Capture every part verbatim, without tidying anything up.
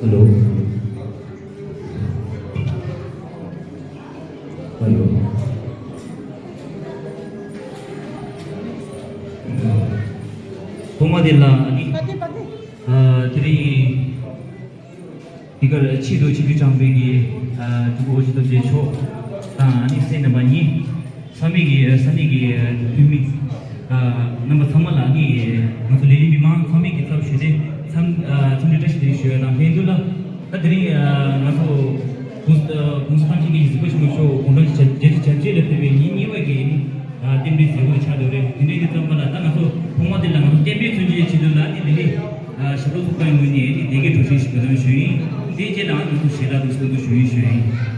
Hello. Hello. ཐོག་མ་དེ་ལ་ཨ་ནི་ཨ་དེ་རིང་འདི་གར་ཆེད་དུ་ཆིབས་བསྒྱུར་དྲངས་པའི་གི་ཨ་འདི་གོ་ཆེད་དུ་རྗེས་ཕྱོགས་དང་ཨ་ནི་སེམས་ནང་པ་གཉིས། ས་གནས་ཀྱི་ས་གནས་ཀྱི་འཐུས་མི་རྣམ་པ་ཚང་མ་ལ་ནི་ང་ཚོ་ལས་རིགས་མི་མང་ཚང་མས་ཀྱི་ཚབ་ཞུས་ཏེ་འཚམས་འཚམས་འདྲི་བཀྲ་ཤིས་བདེ་ལེགས་ཞུ་ཡ་དང་ལྷན་དུ་ལ། ད་དེ་རིང་ང་ཚོ་གོང་ས་ཐམས་ཅད་མཁྱེན་གཟིགས་པ་ཆེན་པོ་མཆོག་དགུང་གྲངས་ཞེ་བརྒྱད་ཅུ་གྱ་བརྒྱད་ལ་ཕེབས་པའི་ཉིན་གཉིས་པ་གི་རྟེན་འབྲེལ་མཛད་སྒོ་ཆགས་འདུག་རེད། དེ་འདྲའི་གི་ཙམ་པ་ལ་ད་ང་ཚོ་ཐོག་མ་དེ་ལ་ང་ཚོ་བསྟན་པའི་མཚོན་བྱེད་ཆེད་དུ་ལ་ནི་ལི་ལི་ཞབས་བྲོ་ཚོགས་པའི་ངོས་ནས་ནི་བདེ་སྐྱིད་གྲོགས་ཆེན་ཞིག་དགའ་སྟོན་ཞུ་ཡིན། དེའི་རྗེས་ལ་ང་ཚོ་ཞལ་ལག་དུ་གསོལ་འདུག་ཞུ་ཡིན་ཞུ་ཡིན།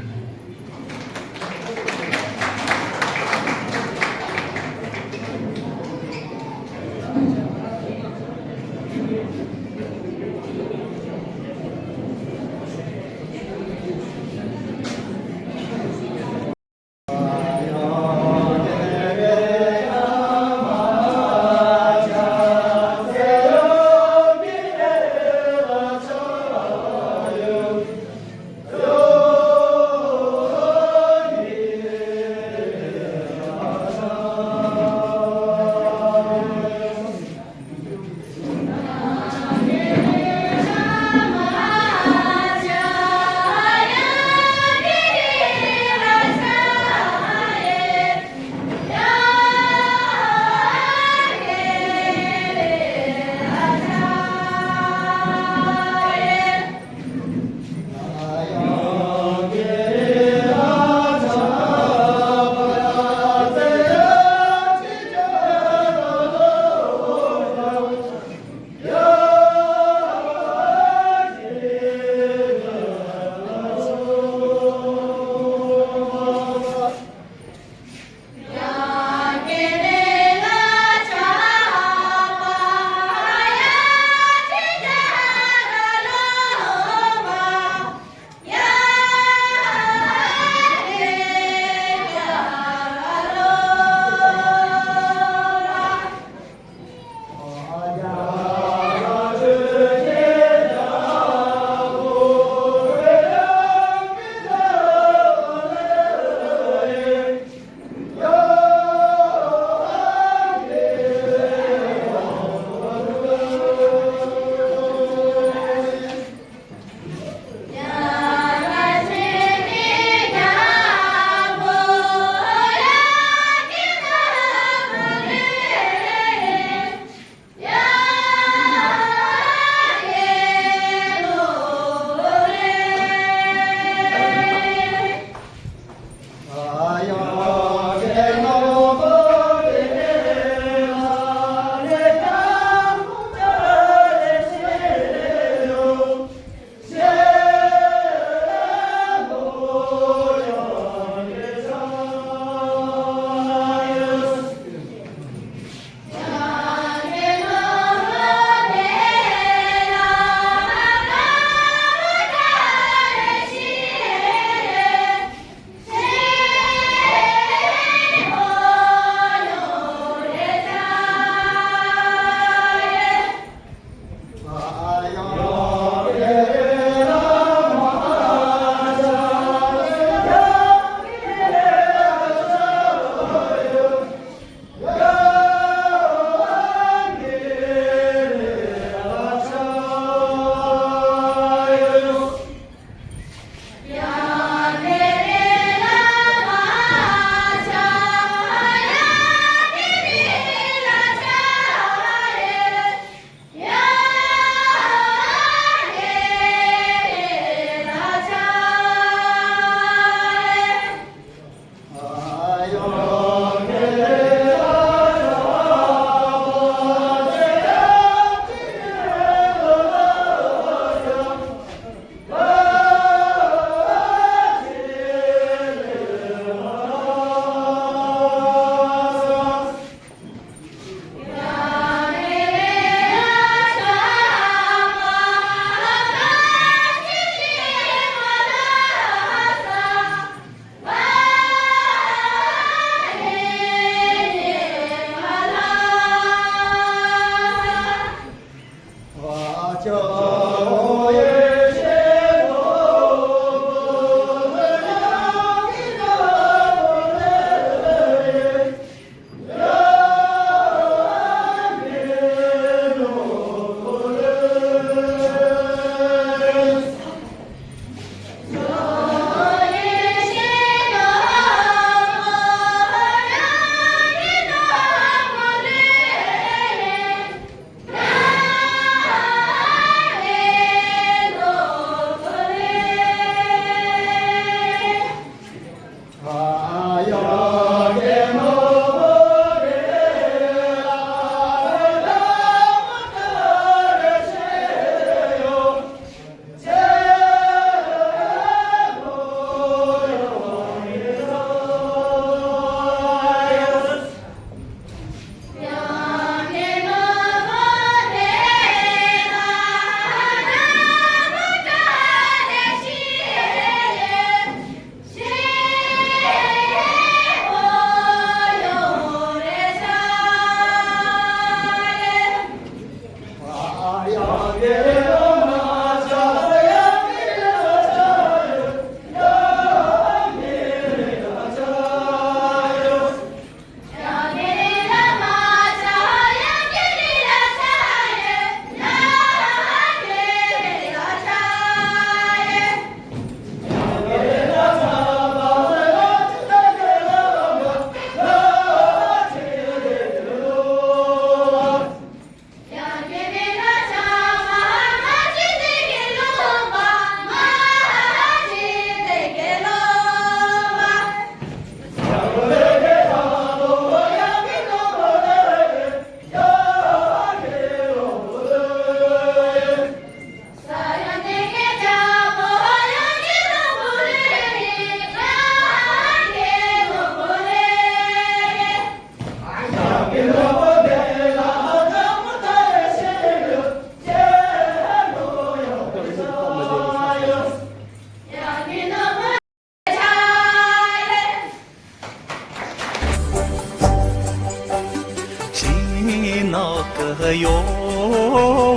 ཤིང་ནགས་ཀྱི་གཡོ་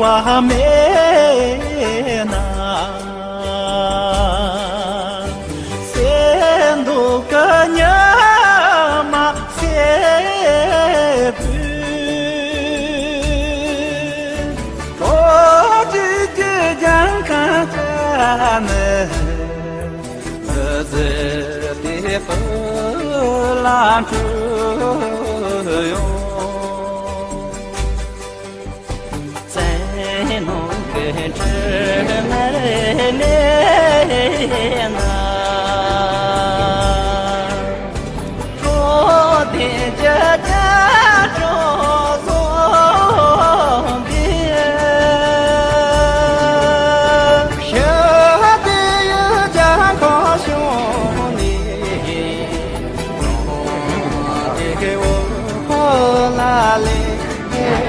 བ་མེད་ན། གསེར་མདོག་གི་ཉི་མ་སེར་པོས། གྲོགས་བརྒྱུད་ཀྱི་རྒྱལ་ཁམས་ཀྱི་ནི། ཟི་ཟི་དེ་སྤུ་ལ་འཁྲུལ་ཡོང་། བཙན་གནོན་གྱི་འཕྲིན་ལས་ལས་ན། འཕྲོད་བསྟེན་གྱི་རྒྱལ་སྲུང་བཟུང་སྟེ། ཞི་བདེ་ཡི་རྒྱལ་ཁམས་བྱུང་ནས། གྲོང་སྡེ་འོ་ལ་ལས་ཡོང་།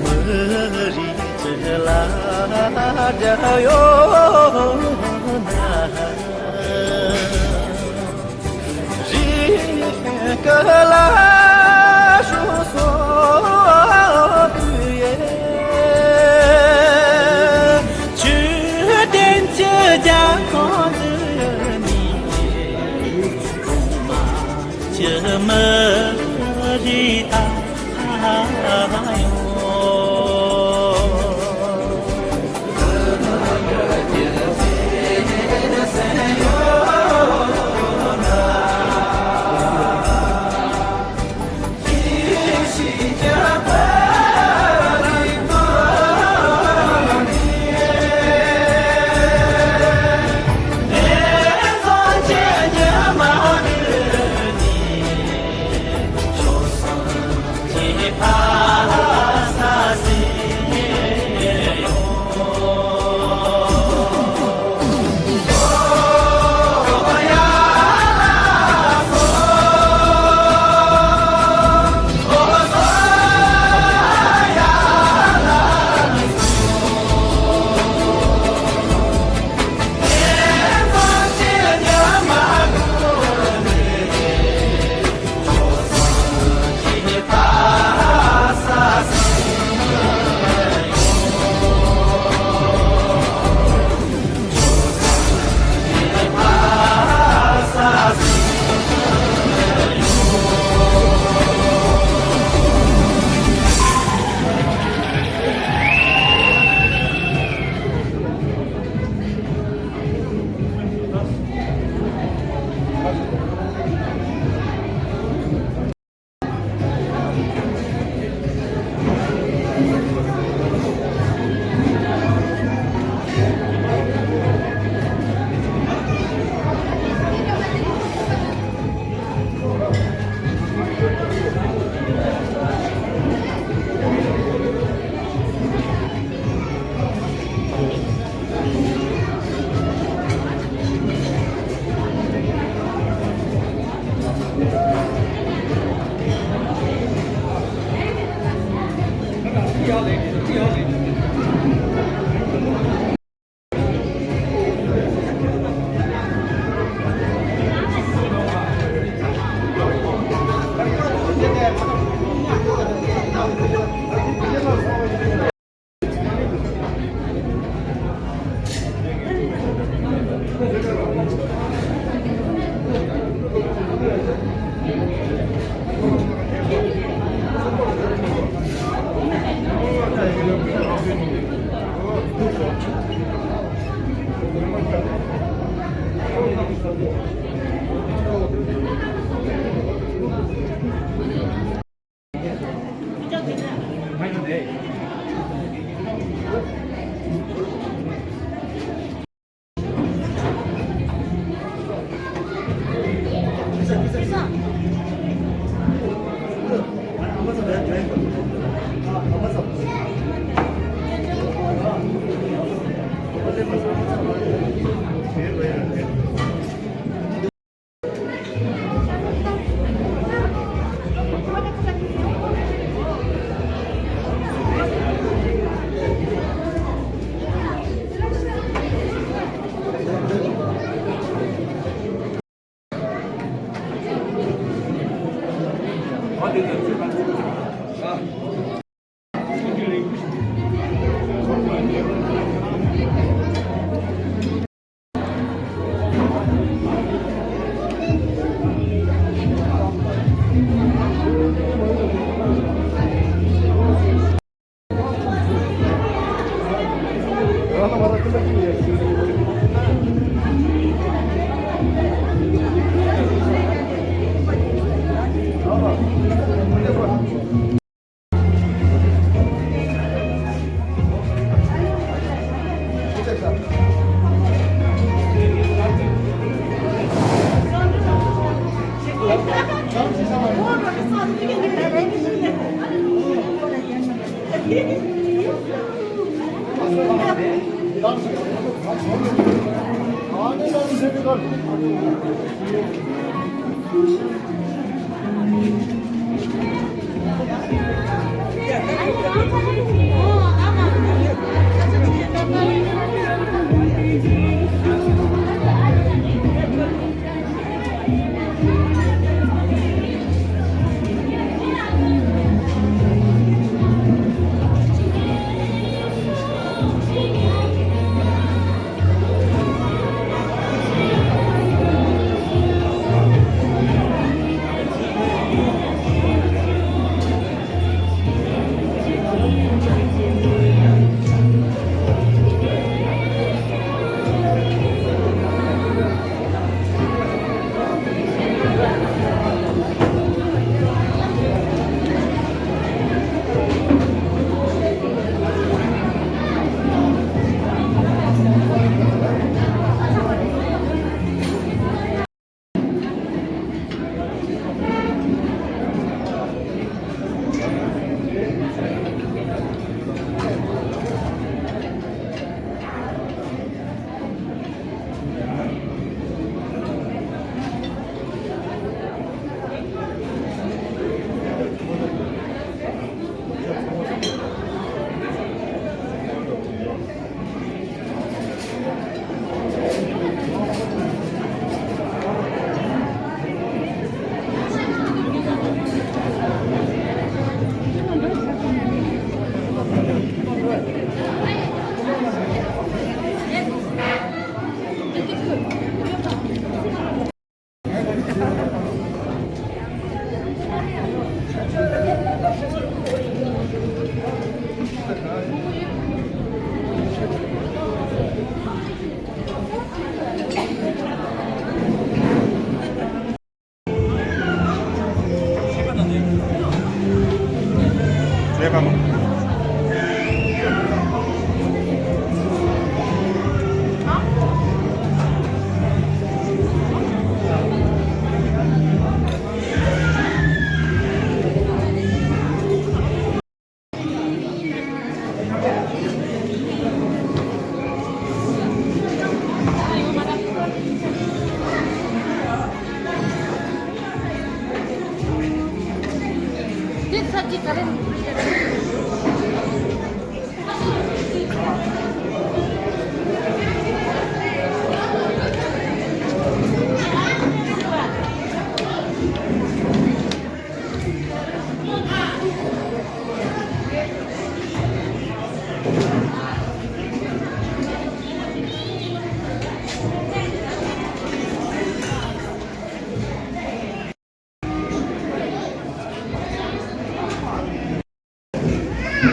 མི་རིགས་སྤྱི་ལ་དགྲ་ཡོད་ན། རིགས་ཀྱི་ལ་ཤུགས་སོགས་དུས་ཡས། ཆོས་ལྡན་གྱི་རྒྱལ་ཁམས་འདི་ནས། གོང་མ་ཁྱིམ་མི་རེ་ད་ཡོང་།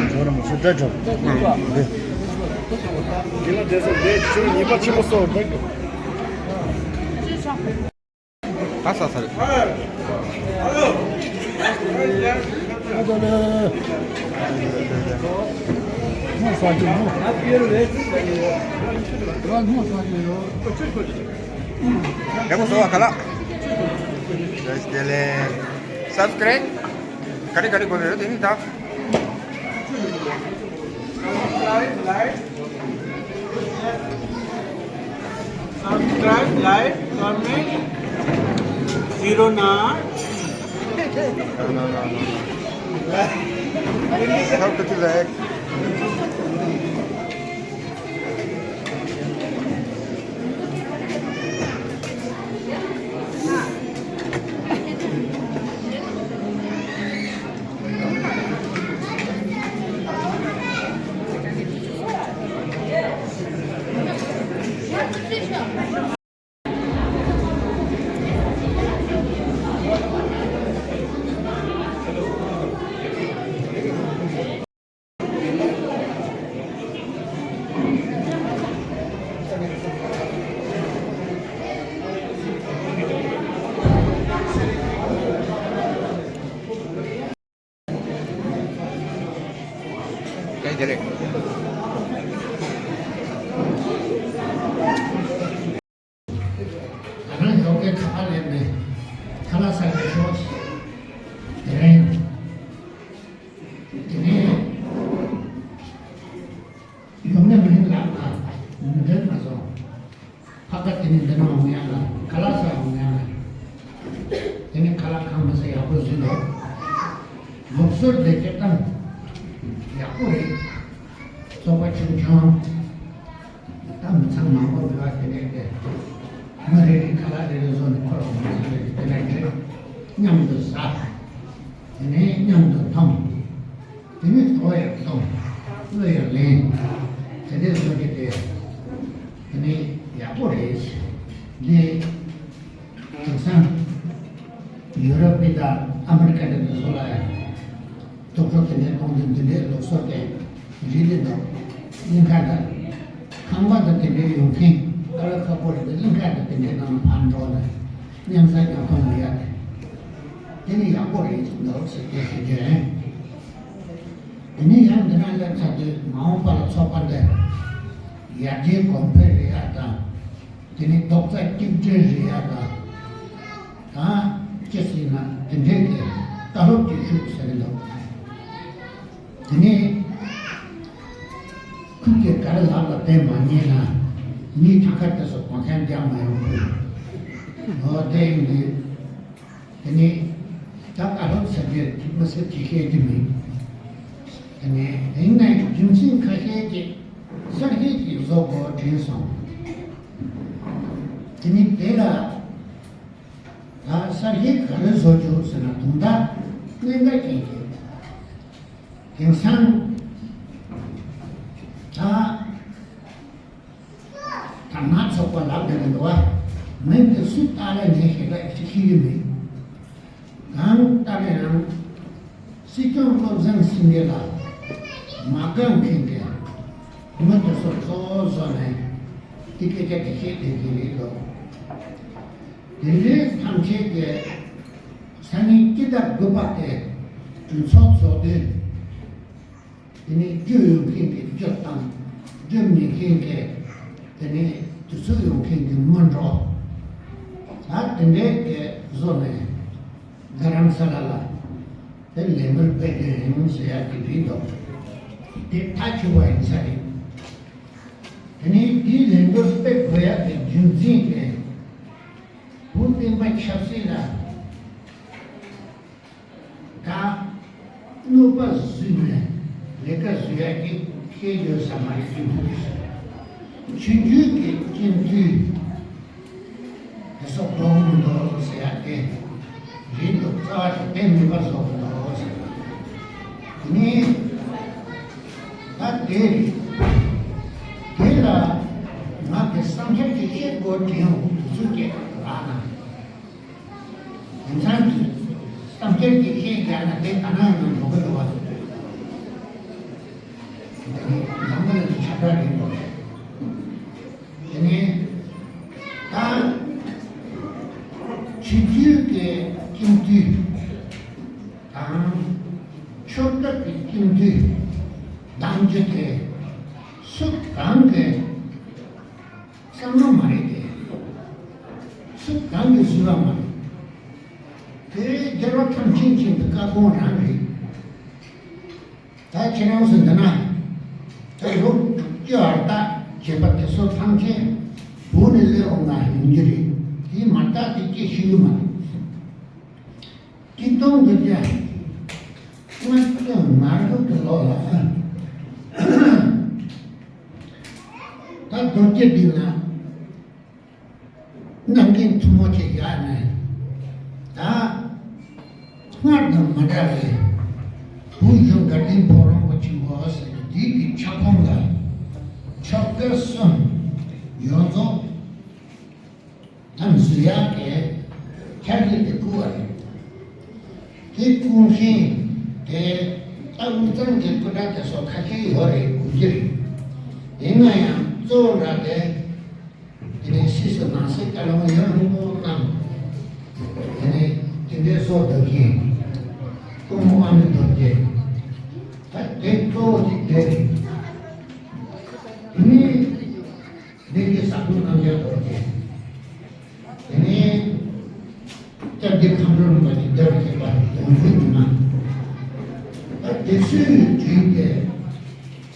ཁྱོད་རང་སུ་འདྲ་འགྲོ། འདི་ལ་བསྡད་ས་བསྡད། ཁྱོད་ཉེས་པ་ཆེན་པོ་བཟོ་བར་འདུག་ད་ས་ས་རེད། རེ་མོ་སོ་བ་ཁ་ལག་ལེ་སབ་སི་ཀ་རེབ་ག་རེ་ག་རེ་དགོས་རེད་དེ་ནི་ད། Subscribe, like, comment, zero nine. No, no, no, no, no. How could you like? ད་རང་ཡོ་གའི་ཁ་པར་ལེན་ནས་ཁ་ལག་ཟ་གི་ཤོག་དེ་རིང་། དེ་ནས་ཡོང་ནས་མི་ལགས་ལ་མི་འདོད་མ་སོང་། ཕ་ག་དེ་ནས་འདི་ནང་འོང་ཡ་ལ་ཁ་ལག་ཟ་འོང་ཡ་ལ། དེ་ནས་ཁ་ལག་གང་མི་ཟ་ཡག་པོ་བཟོས་འདུག་ལུགས་སྲོལ་དེ་སྤྱིར་བཏང་ཡག་པོ་རེད། ཚོགས་པ་ཆུང་ཆུང་། ད་མི་ཚང་མང་པོ་འདུག་ཨ། དེ་ནས་དེ་མི་རེ་རེ་ཁ་ལག་རེ་རེ་བཟོ་ནས་ཁོ་རང་མི་ཚང་རེ་རེ་དེ་ནས་འདྲེ་མཉམ་དུ་ཟ། དེ་ནས་མཉམ་དུ་འཐུང་། དེ་ནས་གྲོ་ཡང་བཏུང་། གླུ་ཡང་ལེན། དེ་འདྲས་བཟོ་རྒྱུ་དེ་དེ་ནས་ཡག་པོ་རེད། འདི་དེང་སང་ཡུ་རོབ་པའི་དང་ཨ་མི་རི་ཀ་དེ་ཚོ་ལ་ཡང་། དུག་སྦྲུལ་དེ་འདྲའི་གཏོང་དུས་འདི་འདྲའི་ལུགས་སྲོལ་དེ་རིག་གི་འདུག་གླིང་ག་དང་ཁང་པ་དང་དེ་འདྲའི་ཡོང་མཁན་ཨ་ར་ཁ་པོ་རེད་དེ། གླིང་ག་དང་དེ་འདྲའི་ནང་ལ་ཕར་འགྲོ་ནས་མཉམ་ཟ་མཉམ་འཐུང་མི་ཡག་དེ་དེ་ནི་ཡག་པོ་རེད་ཅིག་འདུག་ཟེར་དེ་ཞུ་རྒྱུ་ཡིན། དེ་ནི་ཡང་འདི་ན་སླེབས་ཚར་དུས་མ་འོངས་པ་ལ་ཚོགས་པ་འདི་ཡར་རྒྱས་གོང་འཕེལ་རེད་ཡག་དང་། དེ་ནི་རྡོག་རྩ་གཅིག་སྒྲིལ་རེད་ཡག་དང་། ད་ཅི་ཟེར་ན་དེ་འདྲའི་གི་བཀའ་སློབ་ཀྱི་ཤུགས་ཟེར་གི་འདུག་དེ་ནས་ཁོས་ཀྱིས་ག་རེ་ལབ་ལ་བརྟེན་མ་ཉན་ན་མིའི་ཐང་ཁ་དེ་ཚོ་གོང་ཁན་རྒྱག་མ་ཡོང་ཁུལ་འོ་དེ་ཡིན་དུས། དེ་ནས་ད་བཀའ་སློབ་ཟེར་རྒྱུ་དེ་མི་སེར་གྱིས་བཤད་རྒྱུ་མིན། དེ་ནས་ཡིན་ནའི་རྒྱུ་མཚན་ཁ་ཤས་ཀྱིས་གསར་ཤེས་ཀྱིས་བཟོ་དགོས་དྲན་སོང་། དེ་ནས་དེ་ལ། ད་གསར་ཤེས་ག་རེ་བཟོ་རྒྱུ་ཟེར་ན་དུང་ད་གནད་འགག་ཅན་གྱི་དེང་སང་ད་ད་ང་ཚོགས་པ་ལབ་ནས་འདུག་བ། མིང་དེ་སུས་བཏགས་རེད་ངས་ཞེ་དྲག་ཅིག་ཤེས་ཀྱི་མེད། གང་ལྟར་ཡང་སྲིད་སྐྱོང་བློ་བཟང་སེང་གེ་ལ་མ་དགའ་མཁན་གྱི་མི་དེ་ཚོ་གཙོ་བོ་བཟོ་ནས་དེ་སྐད་ཆ་དེ་བཤད་བསྡད་ཀྱི་རེད་འདུག་དེ་འདྲའི་ཐམས་ཅད་ཀྱི་སང་ཉིན་སྤྱི་ཟླ་དགུ་པ་དེ་གྲོས་ཚོགས་ཚོགས་དུས། དེ་ནས་རྒྱུ་ཡོད་མཁན་གྱི་རྒྱུ་བཏང་། རྒྱུ་མེད་མཁན་གྱི་དེ་ནས་དུས་ཚོད་ཡོད་མཁན་གྱི་མི་འགྲོ། ད་དེ་འདྲའི་གི་བཟོ་ནས་རྡ་རམ་ས་ལ་ལ་དེ་ལས་འགུལ་སྤེལ་རྒྱུ་ཡིན་ཟེར་ཡག་གི་རེད་འདུག་དེ་མཐའ་མཇུག་པ་ཡིན་ས་རེད། དེ་ནས་དེའི་ལས་འགུལ་སྤེལ་དགོས་ཡག་གི་རྒྱུ་མཚན་དེ་བོད་བསྟན་པ་ཆབ་སྲིད་ལ། ད་གནོད་པ་བཟོས་ནས་ལས་ཀ་བཟོ་ཡག་གི་ཤེས་ཡོད་ས་མ་རེད། སྤྱི་འཐུས་ཆོས་བརྒྱུད་ཀྱི་སྤྱི་འཐུས་དེ་ཚོ་དགོས་མི་འདུག་ཟེར་ཡག་དེ་རེད་འདུག་རྩ་བ་དེ་དེ་མིན་པ་བཟོ་དགོས་འདུག་ཟེར། དེ་ནས་ད་དེ་རེད། དེ་ལ་ང་དེ་བསམ་འཆར་ཅིག་བཤད་དགོས་དྲན་འོང་དུས་ཚོད་སྐྱེལ་རག་ན། དེང་སང་གི་བསམ་འཆར་གྱི་ཤེས་རྒྱ་ན་དེ་ག་ན་ཡང་འགྲོ་གི་འདུག་བ། འཛམ་བུ་གླིང་གི་ཁྱབ་བསྒྲགས་རེད་འདུག་དེ་ནས་ད་ ཕྱི་རྒྱུད་ཀྱི་སྐྱིད་སྡུག་དང་། ཆོས་སྐབས་ཀྱི་སྐྱིད་སྡུག་གདམ་རྒྱུ་དེ་སུ་གང་གི་བསམ་བློ་མ་རེད་དེ། སུ་གང་གི་བཟོས་པ་མ་རེད། དེ་རྒྱལ་བ་ཐམས་ཅད་མཁྱེན་པའི་བཀའ་དགོངས་རང་རེད། ད་ཁྱེད་རང་ཚོ་འདི་ན་ད་ལོ་དྲུག་ཅུ་ཨར་ད་བྱས་པ་དེ་ཚོ་ཐམས་ཅད་བོད་ནས་སླེབས་འོང་ན་ཡོང་རྒྱུ་རེད། དེ་མ་རྟགས་དེ་སྐྱེ་ཤི་ཡོད་མ་རེད། ཀྱི་སྟོང་དུ་བྱས། སྔ་ཕྱི་མ་འགྲོ་གི་ལོ་ལ། ད་རྡོ་རྗེ་འདི་ན། རྣམ་མཁྱེན་ཐུན་མོང་ཅིག་བཞག་ནས། ད་སྔར་དང་མ་འདྲ་བའི་བོད་གཞུང་དགའ་ལྡན་ཕོ་བྲང་པོ་ཆེན་པོ་ཟེར་ནས་འདི་གི་ཁྱབ་ཁོངས་ལ་ཆོལ་ཁ་གསུམ་ཡོངས་རྫོགས་ཐམས་ཅད་ཡག་གི་ཆ་རྐྱེན་དེ་བསྐུར་བ་རེད། དེ་བསྐུར་མཁན་དེ་ད་དབུས་གཙང་གི་སྐུ་དྲག་དེ་ཚོ་ཁ་ཤས་ཡོད་རེད། དགོས་ཀྱི་རེད། ཡིན་ན་ཡང་གཙོ་བོ་འདྲ་དེ། དེ་ནས་ཕྱིས་སུ་ནང་སྲིད་བཀའ་བློན་ཡང་ལྷུན་པོ་གནང་། དེ་ནས་དེ་འདྲའི་སྲོག་བདག་གིས་སྐུ་ངོ་ཨ་མི་རྡོ་རྗེ། ད་དེ་གཙོ་བོ་གཅིག་དེ་རེད། དེ་ནས་འདི་གི་ས་ཁུལ་རྣམ་རྒྱལ་རྡོ་རྗེ། དེ་ནས་སྐྱབས་རྗེ་མཁའ་འགྲོ་རིན་པོ་ཆེ་རྒྱལ་བའི་བྱེད་པ་དོན་གྲུབ་ཉི་མ། ད་དེ་ཚོའི་དུས་དེ། དེ་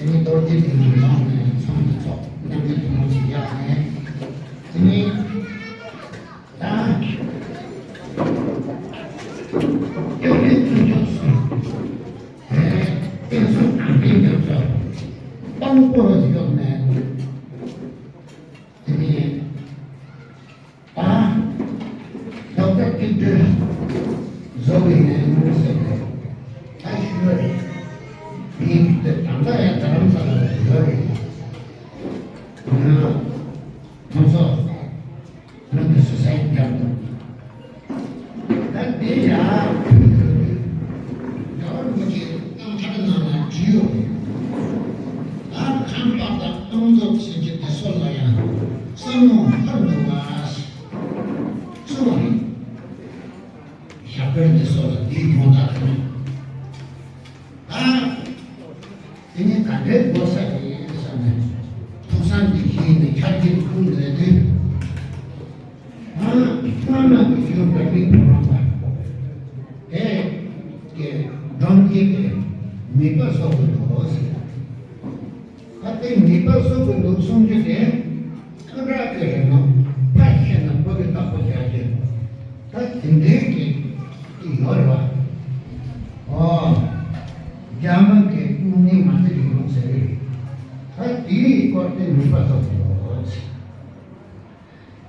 ནས་རྡོ་རྗེ་གདན་ནས་ལངས་ནས་ཚང་གི་ཚོགས་རྣམ་རྒྱལ་ཐུན་མོང་ཅིག་བཞག་ནས། དེ་ནས་ད་སྐྱབས་རྗེ་དཀོན་མཆོག་གསུམ། དེ་ནས་བསྟན་སྲུང་དམ་ཅན་རྒྱ་མཚོ་དཔང་པོ་ཞུགས་ནས། དེ་ནས། ད་རྡོ་རྩ་སྐྱིད་སྡུག་བཟོ་བའི་ལས་འགུལ་ཟེར་ནས་ད་ཞུ་བ་རེད། ངས་དེ་ད་ལྟ་ཡང་རྡ་རམ་ས་ལ་ལ་ཡོད་རེད། ང་ཁོང་ཚོ་ང་དེ་སུ་སའི་རྒྱབ་ཏུ། ད་དེ་ཡང་རྒྱལ་བ་རིན་པོ་ཆེའི་རྣམ་ཐར་ནང་ལ་བྲིས་ཡོད་རེད། ད་ཁམས་པ་དང་ཨ་མདོ་ཟེར་གྱི་དེ་ཚོ་ལ་ཡང་བསམ་བློ་འཕར་འདུག་བ། སུ་བ་རེད། ཞབས་པད་འདི་སོགས་ལ་འདིའི་དོན་དག་དང་། ད་དེ་ནི་ག་འདྲའི་དགོས་ས་རེད་བསམ་ནས་ཐུགས་བསམ་འདི་བཞེས་ནས་ཆ་རྐྱེན་ཁུར་ནས་དུས། ང་སྔ་མ་གི་ཡུལ་འདྲ་མིན་དུ་རང་པ་དེ་གའི་འབྲོམ་སྐྱེས་ཏེ་མིད་པ་བཟོ་དགོས་འདུག་ཟེར། ད་ལྟའི་ནུས་པ་གསོག་གི་འདུག་གསུང་རྒྱུ་དེ། སྐུ་དྲག་གི་རིང་ལ་ཕར་ཤེས་ན་བོད་ཀྱི་བདག་པོ་རྒྱག་རྒྱུ། ད་དེ་འདྲའི་གི་ཡོད་རེད་བ། ཨོ། རྒྱ་མི་གི་དངོས་གནས་མ་ཚད་ཡོད་རུང་ཟེར་གི་རེད། ད་དེའི་སྐོར་དེ་ནུས་པ་གསོག་གི་འདུག་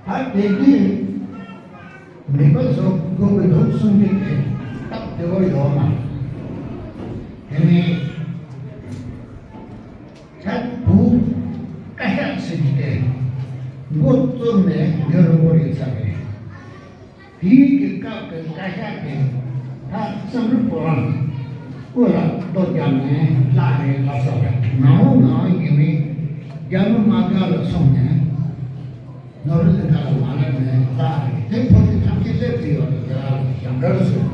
ད་དེ་དུས་ནུས་པ་གསོག་དགོས་ཀྱི་འདུག་གསུང་རྒྱུ་དེ་སྟབས་བདེ་བོ་ཡོད་མ་རེད། དེ་ནས་ད་བུ་བཀའ་ཤག་ཟེར་གྱི་དེ་མགོ་བཙུགས་ནས་ཉོ་རུང་བོ་རེད་ཚར་རེད། དེའི་གི་སྐབས་ཀྱི་བཀའ་ཤག་དེ་ད་བསམ་རུ་པོ་རང་སྐུ་ལ་རྡོ་བརྒྱབ་ནས་བརླག་རེད་ལབ་ས་རེད། ནང་འོང་ནང་འོང་ཡིན་མིན་རྒྱ་མི་དམག་སྒར་ལ་སོང་ནས། ནོར་བུ་ལྷན་ཁང་ལ་མ་ལབ་ནས་ལྟ་རེད། དེ་ཕོ་རྒྱུད་ཐམས་ཅད་སླེབས་ཏེ་ཡོད་རེད། དེ་ར་ལ་ཞབས་འདྲ་བཟོས།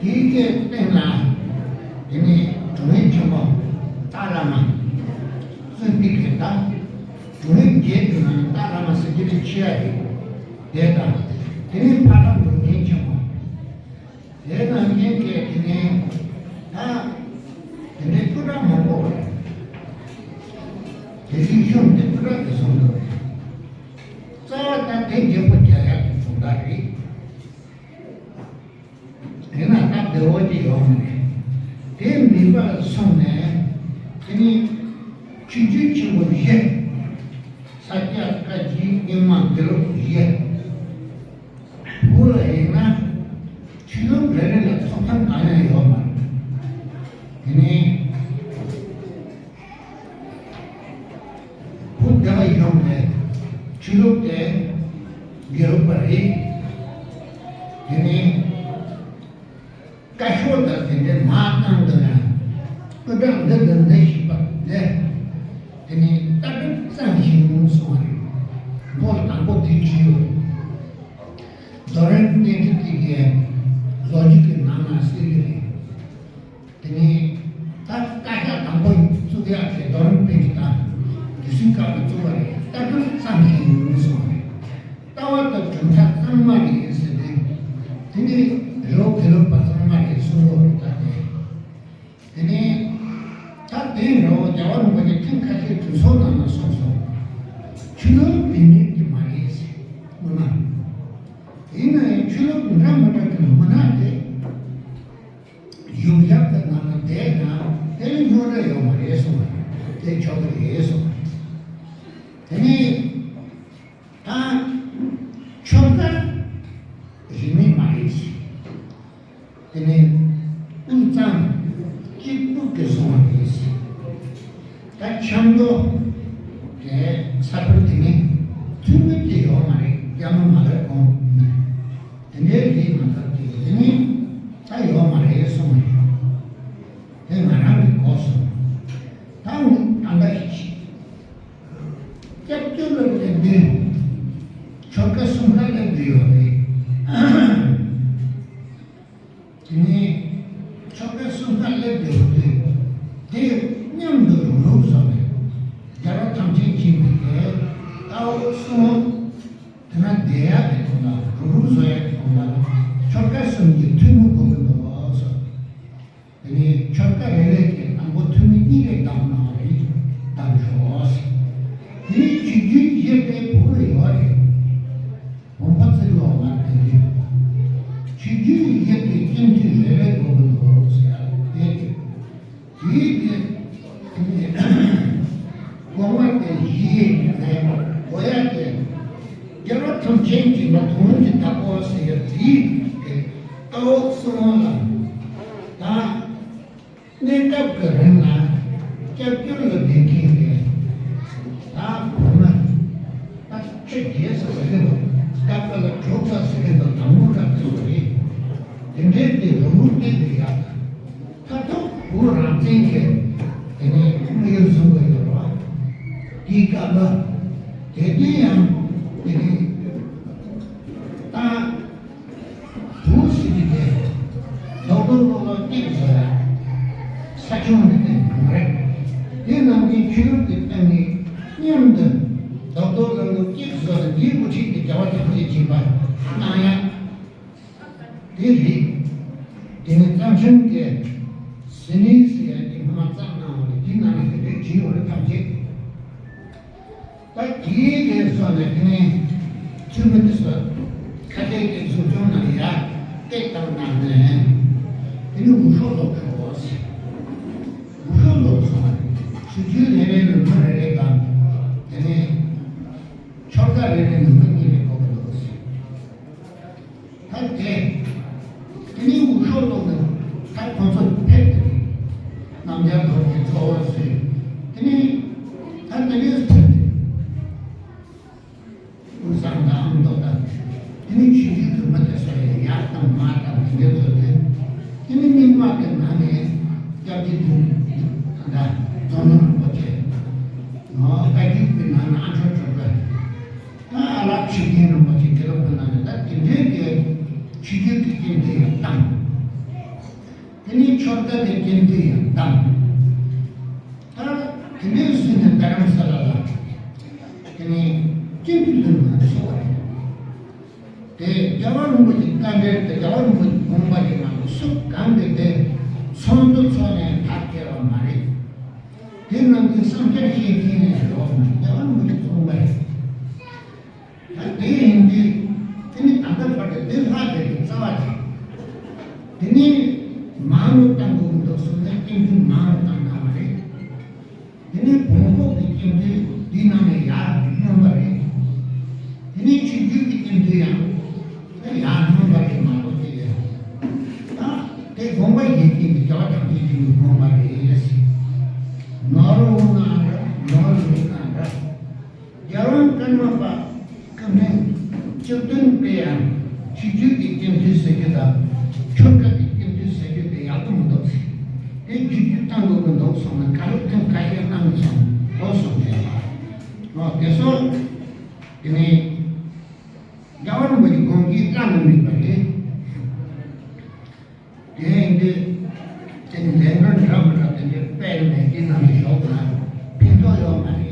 དེའི་སྐད་སྟེང་ལ་དེ་ནས་དྲུང་ཡིག་ཆེན་མོ་ཏཱ་ར་མ་གསོན་པའི་གེ་ད་དྲུང་ཡིག་བརྒྱད་ཀྱི་ནང་ནས་ཏཱ་ར་མ་ཟེར་གྱི་རེད་ཆེ་ཡ་རེད། དེ་དང་དེ་ནས་ཕ་ཁ་འགྲོ་མཁན་ཆེན་མོ། དེ་ནང་བཞིན་གྱི་དེ་ནས་ད་དེ་འདྲའི་སྐུ་དྲག་མང་པོ་རེད། དེ་དུས་གཞུང་དེ་སྐུ་དྲག་གི་སོང་འདུག་རེད། རྩ་བ་ད་དེ་རྒྱལ་པོ་རྒྱལ་ཡག་གི་གྲུབ་མཐའ་རེད། དེ་ན་ད་བདེ་བོ་ཅིག་ཡོང་མེད། དེ་མིད་པ་སོང་ནས་དེ་ནས་ཆོས་བརྒྱུད་ཆེན་པོ་བཞི། ས་སྐྱ་བཀའ་བརྒྱུད་རྙིང་མ་དགེ་ལུགས་བཞི། བོད་ལ་ཡིན་ན་ཆོས་ལུགས་རེ་རེ་ལ་ཐོབ་ཐང་གང་ཡང་ཡོད་མ་རེད། དེ་ནས་བོད་རྒྱ་གཞུང་ནས་ཆོས་ལུགས་དེ་དགེ་ལུགས་པ་རེད། དེ་ནས་བཀའ་ཤོག་དང་དེ་འདྲའི་མར་བཏང་འདུག་ན་སྐུ་དྲག་འདི་འདི་འདི་ཞིག་པ་ལས་དེ་ནས་ལྟ་གྲུབ་གཙང་ཞིང་སོང་བ་རེད། མགོ་དང་པོ་དེ་བྲིས་ཡོད། རྡོ་རིང་བསྟན་འགྲོ་དེ་གའི་ལོ་རྒྱུས་ཀྱི་ནང་ན་གསལ་གྱི་རེད། དེ་ནས་ད་བཀའ་ཤག་དང་པོ་བཙུགས་ཡག་དེ་རྡོ་རིང་བསྟན་འགྲོ་དང་དེ་ཚོའི་སྐབས་ལ་བཙུགས་པ་རེད། ལྟ་གྲུབ་ཙམ་ཞིག་ཡིན་གསུངས་པ་རེད། ལྟ་བ་དང་གྲུབ་མཐའ་གཙང་མ་རེད་ཟེར་ཏེ། དེ་ནས་རི་བོ་དགེ་ལུགས་པ་གཙང་མ་རེད་གསུངས་པ་རེད། ད་དེ། དེ་ནས་ད་དེའི་འགྲོ་བ་རྒྱལ་བ་རིན་པོ་ཆེ་ཐེངས་ཁ་ཤས་གྲོས་ཚོགས་ནང་ལ་གསུངས་སོང་། ཆོས་ལུགས་མི་མེད་ཀྱི་མ་རེད་ཟེར། སྔོན་མ། ཡིན་ན་ཡང་ཆོས་ལུགས་འདྲ་མི་འདྲ་གི་མི་སྣ་དེ་ཡོངས་ཁྱབ་ཀྱི་ནང་ལ་བསྡད་ན་དེ་ལས་རྙོག་དྲ་ཡོད་མ་རེད་གསུངས་པ་རེད། དེ་ཆོག་གི་རེད་གསུངས་པ་རེད། དེ་ནས། ད་ཆོལ་ཁ་རིས་མེད་མ་རེད། དེ་ནས་དབུས་གཙང་གཅིག་པུ་གི་བཟུང་བ་རེད། ད་ཆབ་མདོ་དེ་ས་ཁུལ་དེ་ནས་འཐུས་མི་དེ་ཡོད་མ་རེད། རྒྱ་མི་མ་རེད་གོང་དེ་འདྲའི་རིགས་མ་གཏོགས་དེ་དེ་ནས་ད་ཡོད་མ་རེད་གསུངས་རེད། དེ་ང་རང་གིས་གོ་སོང་། ད་ད་ལྟ་ཞིག་སྐྱབས་བཅོལ་བའི་ལས་དོན་ཆོལ་ཁ་གསུམ་ཀ་སླེབས་བསྡད་ཡོད་རེད། དེ་ནས་ཆོལ་ཁ་གསུམ་ཀ་སླེབས་བསྡད་ཡོད་དུས་དེ་མཉམ་དུ་རུག་རུག་བཟོ་ནས་རྒྱལ་བ་ཐམས་ཅད་མཁྱེན་པའི་དེ་ལྟ་བ་གསུམ་དེ་ན་བསྡད་ཡག་གི་ཐོག་ལ་རུག་རུག་བཟོ་ཡག་གི་ཐོག་ལ་ཆོལ་ཁ་གསུམ་གྱི་འཐུས་མི་དགོས་ཀྱི་འདུག་ཟེར། དེ་ནས་ཆོལ་ཁ་རེ་རེ་གིས་དང་པོ་འཐུས་མི་གཉིས་རེ་བདམས་གནང་བ་རེད། བདམས་ཤོག་ཟེར། དེ་ནས་ཆོས་བརྒྱུད་བཞི་པའི་བུ་ཡོད་རེད། བུམ་པ་བརྩིགས་ལོག་ལ་དེ་རེད། ཆོས་བརྒྱུད་བཞི་པའི་སྤྱི་འཐུས་རེ་རེ་དགོས་ཀྱི་འདུག་ཟེར་ཡ་དེ་རེད། དེའི་དེ་དེ་ནས་དགོངས་པ་དེ་བཞི་ནས་གོ་ཡ་དེ། རྒྱལ་བ་ཐམས་ཅད་མཁྱེན་པ་དོན་གྱི་བདག་པོ་ཟེར་ཡ་དེའི་གི་ལྟ་བ་གསུམ་ལ་ད། གནས་སྐབས་ཀྱི་རིང་ལ་སྐྱབས་བཅོལ་ལ་བསྡད་མཁན་གྱི་ད་བུ་མོ་ད་ཆོས་རྒྱལ་ས་ཟེར་གྱི་འདུག་སྐབས་ཀ་ལ་གྲོགས་ས་ཟེར་གྱི་འདུག་དང་པོ་ར་དེ་ཚོ་རེད། དེ་འདྲའི་དེ་རུ་རུ་བལྟས་བསྡད་ཡག་ད་ཐོག་བུ་རང་བཙན་གྱི་དེ་ནས་དམིགས་ཡུལ་བཟུང་དགོས་ཡོད་རེད་བ། དེའི་སྐབས་ལ་དེ་དུས་ཡང་དེ་ནས་ད། བུ་ཟེར་གྱི་དེ། རྡོག་རྡོག་རྡོག་རྡོག་གཅིག་བཟོ་ཡ། ས་ཆུང་གི་སྟེང་དུ་མ་རེད། དེ་ནང་གི་ཆོས་ལུགས་ཀྱི་སྟེང་ནས་མཉམ་དུ་རྡོག་རྡོག་རྡོག་རྡོག་གཅིག་བཟོ་ཡ་འདིའི་དབུ་ཁྲིད་དེ་རྒྱལ་བ་ཐམས་ཅད་མཁྱེན་པ་གནང་ཡ། དེ་རེད། དེ་ནས་རྩ་ཁྲིམས་ཀྱི་ཟིན་ནི་ཟེར་ཡ་དེ་སྔོན་མ་བརྩམས་གནང་བ་རེད། དེའི་ནང་ནས་དེ་འདྲའི་བྲིས་ཡོད་རེད་ཐམས་ཅད། ད་དེའི་རྗེས་སུ་ནས་དེ་ནས་འཐུས་མི་དེ་ཚོ་ཁ་གཏད་ཀྱི་འཛིན་སྐྱོང་ནང་ཡར་སྟེགས་བཏང་གནང་ནས་དེ་ནས་འུ་ཤོག་ལོག་ཤོག་ཟེར། འུ་ཤོག་ལོག་སོང་བ་རེད། ཆོས་བརྒྱུད་རེ་རེ་ནས་མི་རེ་རེ་དང་དེ་ནས་ཆོལ་ཁ་རེ་རེ་ནས་མི་གཉིས་རེ་དགོས་ཀྱི་འདུག་ཟེར། ད་དེ། དེ་ནས་འུ་ཤོག་ལོག་ནས་ད་ཁོང་ཚོ་ཕེབས་ཏེ་རེད། རྣམ་རྒྱལ་རྡོ་རྗེ་གཙོ་བོ་བཟོས། དེ་ནས་ད་དེ་ནས་ཕེབས་ཏེ། དབུས་གཙང་དང་ཨ་མདོ་དང་། དེ་ནས་ཆོས་བརྒྱུད་ཀྱི་མི་དེ་ཚོ་ཡང་ཡར་དང་མར་དང་དེ་འདྲ་བཟོས་ཏེ། དེ་ནས་རྙིང་མ་གི་ནང་ནས་སྐྱབས་རྗེ་དུང་ད་རྫོང་ནོར་རིན་པོ་ཆེ། ཨོ་བཀའ་བརྒྱུད་པའི་ནང་ན་ཨ་མཆོག་གྲུབ་པ། ད་ཨ་ལགས་ཆོས་རྒྱལ་རིན་པོ་ཆེ་དེ་ལ་ཕུལ་ན་ནི་ད་དེ་འདྲའི་གི་ཆོས་བརྒྱུད་ཀྱི་སྐྱེམས་དེ་ཡང་བཏང་། དེ་ནས་ཆོལ་ཁ་གི་སྐྱེམས་དེ་ཡང་བཏང་། ད་དེ་འདྲའི་བཟོས་ནས་རྡ་རམ་ས་ལ་ལ་དེ་ནས་སྐྱེམས་དེ་ལུས་ནས་ཚོགས་པ་རེད། དེ་རྒྱལ་བ་རིན་པོ་ཆེ་བཀའ་འགྲེལ་དེ་རྒྱལ་བ་རིན་པོ་ཆེ་དགོངས་པ་རེད་མ་གཏོགས་སུ་གང་གིས་དེ་ཚོགས་འདུ་ཚོགས་ནས་ཐག་བཅད་པ་མ་རེད། དེ་རྣམས་ཀྱི་བསམ་འཆར་བཤད་མཁན་ནས་ཡོད་མ་རེད། རྒྱལ་བ་རིན་པོ་ཆེ་གསུངས་པ་རེད། ད་དེ་ཡིན་དུས་དེ་ནི་ད་ལྟ་བར་དུ་དེ་ལྷག་བསྡད་པའི་རྩ་བ་དེ། དེ་ནི་མང་རུ་གཏང་དགོས་ཀྱི་འདུག་གསུངས་ནས་སྐྱེམས་དུས་མང་རུ་བཏང་གནང་བ་རེད། དེ་ནས་བོན་པོ་གི་སྐྱེམས་དུས་འདི་ནང་ནས་ཡར་སྣོན་པ་རེད། དེ་ནས་ཆོས་བརྒྱུད་ཀྱི་སྐྱེམས་དུས་ཡང་ཡར་སྣོན་པ་རེད་མ་གཏོགས་དེ་ཡང་། ད་དེ་དགོངས་པ་ཡིན་གྱི་འདི་རྒྱལ་བ་ཐམས་ཅད་མཁྱེན་པའི་དགོངས་པ་རེད། ནོར་འོང་ན་འདྲ་ནོར་འོང་ན་འདྲ། རྒྱལ་དབང་ཀརྨ་པ་སྐུ་ཕྲེང་བཅུ་བདུན་པས་ཡང་ཆོས་བརྒྱུད་ཀྱི་སྐྱེམས་དུས་ཟེར་རྒྱུ་དང་ཆོལ་ཁ་གི་སྐྱེམས་དུས་ཟེར་རྒྱུ་དེ་ཡག་པོ་མི་འདུག་ཟེར། དེ་བསྒྱུར་བཅོས་གཏང་དགོས་ཀྱི་འདུག་གསུངས་ནས་བཀའ་སློབ་ཐེངས་ཁ་ཤས་གནང་སོང་། ལོ་སོང་ནས་ཨོ་དེ་སོགས་དེ་ནས་རྒྱལ་བ་ བ་གི་དགོངས་ཀྱིས་བླ་ན་མེད་པ་རེད། དེ་ཡིན་དུས་དེ་ནི་ལས་འགན་འདྲ་མི་འདྲ་དེ་འདྲའི་དཔེ་ཡོད་ནས་དེ་ནང་ལ་ཞོག་ན་ཕན་ཐོགས་ཡོད་མ་རེད།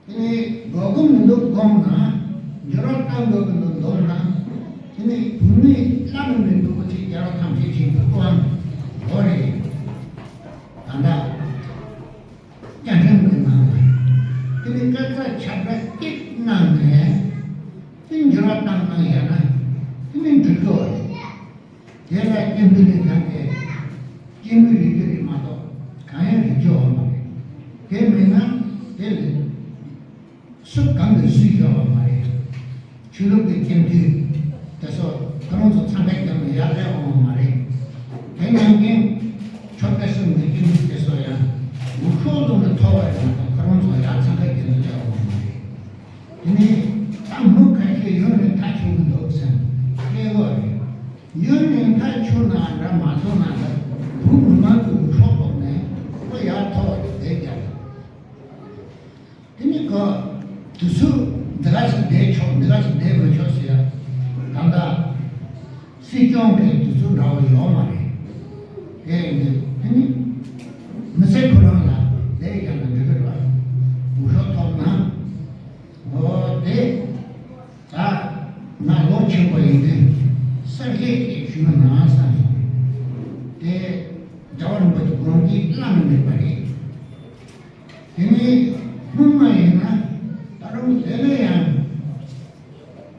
དེ་ནི་དགོས་ཀྱི་མི་འདུག་དགོངས་ན། འགྱུར་བ་གཏང་དགོས་ཀྱི་འདུག་འདོད་ན། དེ་ནི་བུད་མེད་བླ་ན་མེད་པའི་དབུ་ཁྲིད་རྒྱལ་བ་ཐམས་ཅད་མཁྱེན་པའི་དབང་འོ་རེད། ད་ལྟ་བཅའ་ཁྲིམས་ཀྱི་ནང་ལ་དེ་ནི་སྐད་ཆ་ཁྱབ་བསྒྲགས་གཅིག་གནང་ནས་དེ་འགྱུར་བ་བཏང་གནང་ཡ་ན་དེ་ནི་འགྲིག་གི་རེད། དེ་ལ་སྐྱེ་འཕེལ་ལས་ཀྱང་དེ་སྐྱེ་འཕེལ་རིག་གི་རེད་མ་གཏོགས་གང་ཡང་རིག་གི་འོང་མ་རེད། དེ་མིན་ན་དེ་ལས་སུ་གང་གིས་སུས་ཤོར་བ་མ་རེད། ཆོས་ལུགས་ཀྱི་སྐྱེ་འཕེལ་དེ་ཚོ་ཁོ་རང་ཚོ་འཚང་ཁ་རྒྱབ་ནས་ཡར་སླེབས་འོང་བ་མ་རེད། དེ་ནང་བཞིན་ཆོས་དད་སེམས་ཀྱི་སྐྱེ་འཕེལ་དེ་ཚོ་ཡང་འུ་ཤོག་ལུང་ནས་ཐོར་བ་རེད་མ་གཏོགས་ཁོ་རང་ཚོ་ཡར་འཚང་ཁ་རྒྱབ་ནས་སླེབས་འོང་བ་མ་རེད། དེ་ནས་ད་མི་ཁ་ཤས་ཡུན་རིང་ཐག་ཆོད་ཀྱི་འདུག་ཟེར་ནས་སླེབས་ཡོད་རེད། ཡུན་རིང་ཐག་ཆོད་ན་འདྲ་མ་ཆོད་ན་འདྲ་བུ་མི་མང་གི་འུ་ཤོག་ཐོག་ནས་ཁོ་ཡར་ཐོར་བ་རེད་བསྡད་ཀྱང་། དེ་ནི་ཁོ་དུས་ཚོད་འདི་ག་ཞིག་བསྡད་ཆོག་འདི་ག་ཞིག་བསྡད་མི་ཆོག་ཟེར་ཡ་ད་ལྟ་སྲིད་སྐྱོང་གི་དུས་ཚོད་འདྲ་བོ་ཡོད་མ་རེད། དེ་ཡིན་དུས་དེ་ནི་མི་ཚེ་ཁོ་རང་ལ་བསྡད་ཀྱང་ན་འགྲིག་གི་རེད་པ། འུ་ཤོག་ཐོག་ན། འོ་དེ། ད་ང་ལོ་ཆེན་པོ་ཡིན་དུས་གསར་བརྗེ་ཞིག་ཞུས་ན་བསམ་སོང་། དེ་རྒྱལ་བ་རིན་པོ་ཆེ་དགོངས་ཀྱིས་བླ་ན་མེད་པ་རེད། དེ་ནས་སྔོན་མ་ཡིན་ན་ད་རུང་དེ་ལས་ཡང་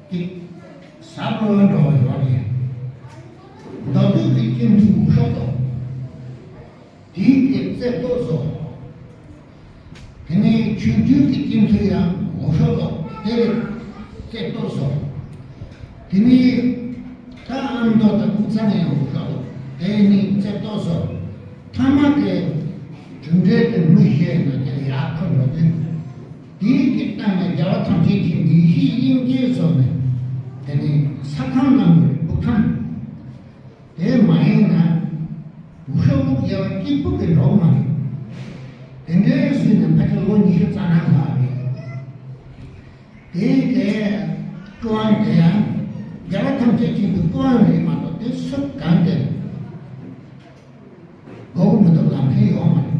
ཏིག་ཟབ་རོ་འགྲོ་བ་ཡོད་རེད། མདོ་སྟོད་ཀྱི་སྐྱེ་འཕེལ་འུ་ཤོག་ཐོག་དེའི་གི་རྩེ་གཏོར་བཟོ། དེ་ནས་ཆོས་བརྒྱུད་ཀྱི་སྐྱེ་འཕེལ་ཡང་འུ་ཤོག་ཐོག་དེ་རེད། རྩེ་གཏོར་བཟོ། དེ་ནས་ད་ཨ་མདོ་དང་སྐུ་ཚང་ཡང་འུ་ཤོག་ཐོག་དེ་ནས་རྩེ་གཏོར་བཟོ། ཐ་མ་དེ་གྲུབ་འབྲས་དེ་མི་ཤེས་ན་དེ་ཡག་ཁོ་འགྲོ་དུས། དེའི་གི་སྟེང་ནས་རྒྱལ་བ་ཐམས་ཅད་ཀྱི་ཡེ་ཤེས་དབྱིངས་སྐྱེས་བཟོ་ནས་དེ་ནས་ས་ཁང་གནང་དགོས་རེད། སྐུ་ཁང་། དེ་མ་ཡིན་ན། འུ་ཤོག་ལུག་རྒྱལ་བ་སྐྱིད་པོ་གི་འགྲོ་མ་རེད། དེ་འདྲའི་སྲིད་ནས་ཕལ་ཆེར་ལོ་ཉི་ཤུ་རྩ་ལྔ་ལྷག་རེད། དེའི་གི་སྐུ་དབང་དེ་ཡང་རྒྱལ་བ་ཐམས་ཅད་མཁྱེན་པའི་སྐུ་དབང་རེད་མ་གཏོགས་དེ་སུ་གང་གི་དགོས་མི་འདུག་ལམ་ཁ་ཡོང་མ་རེད།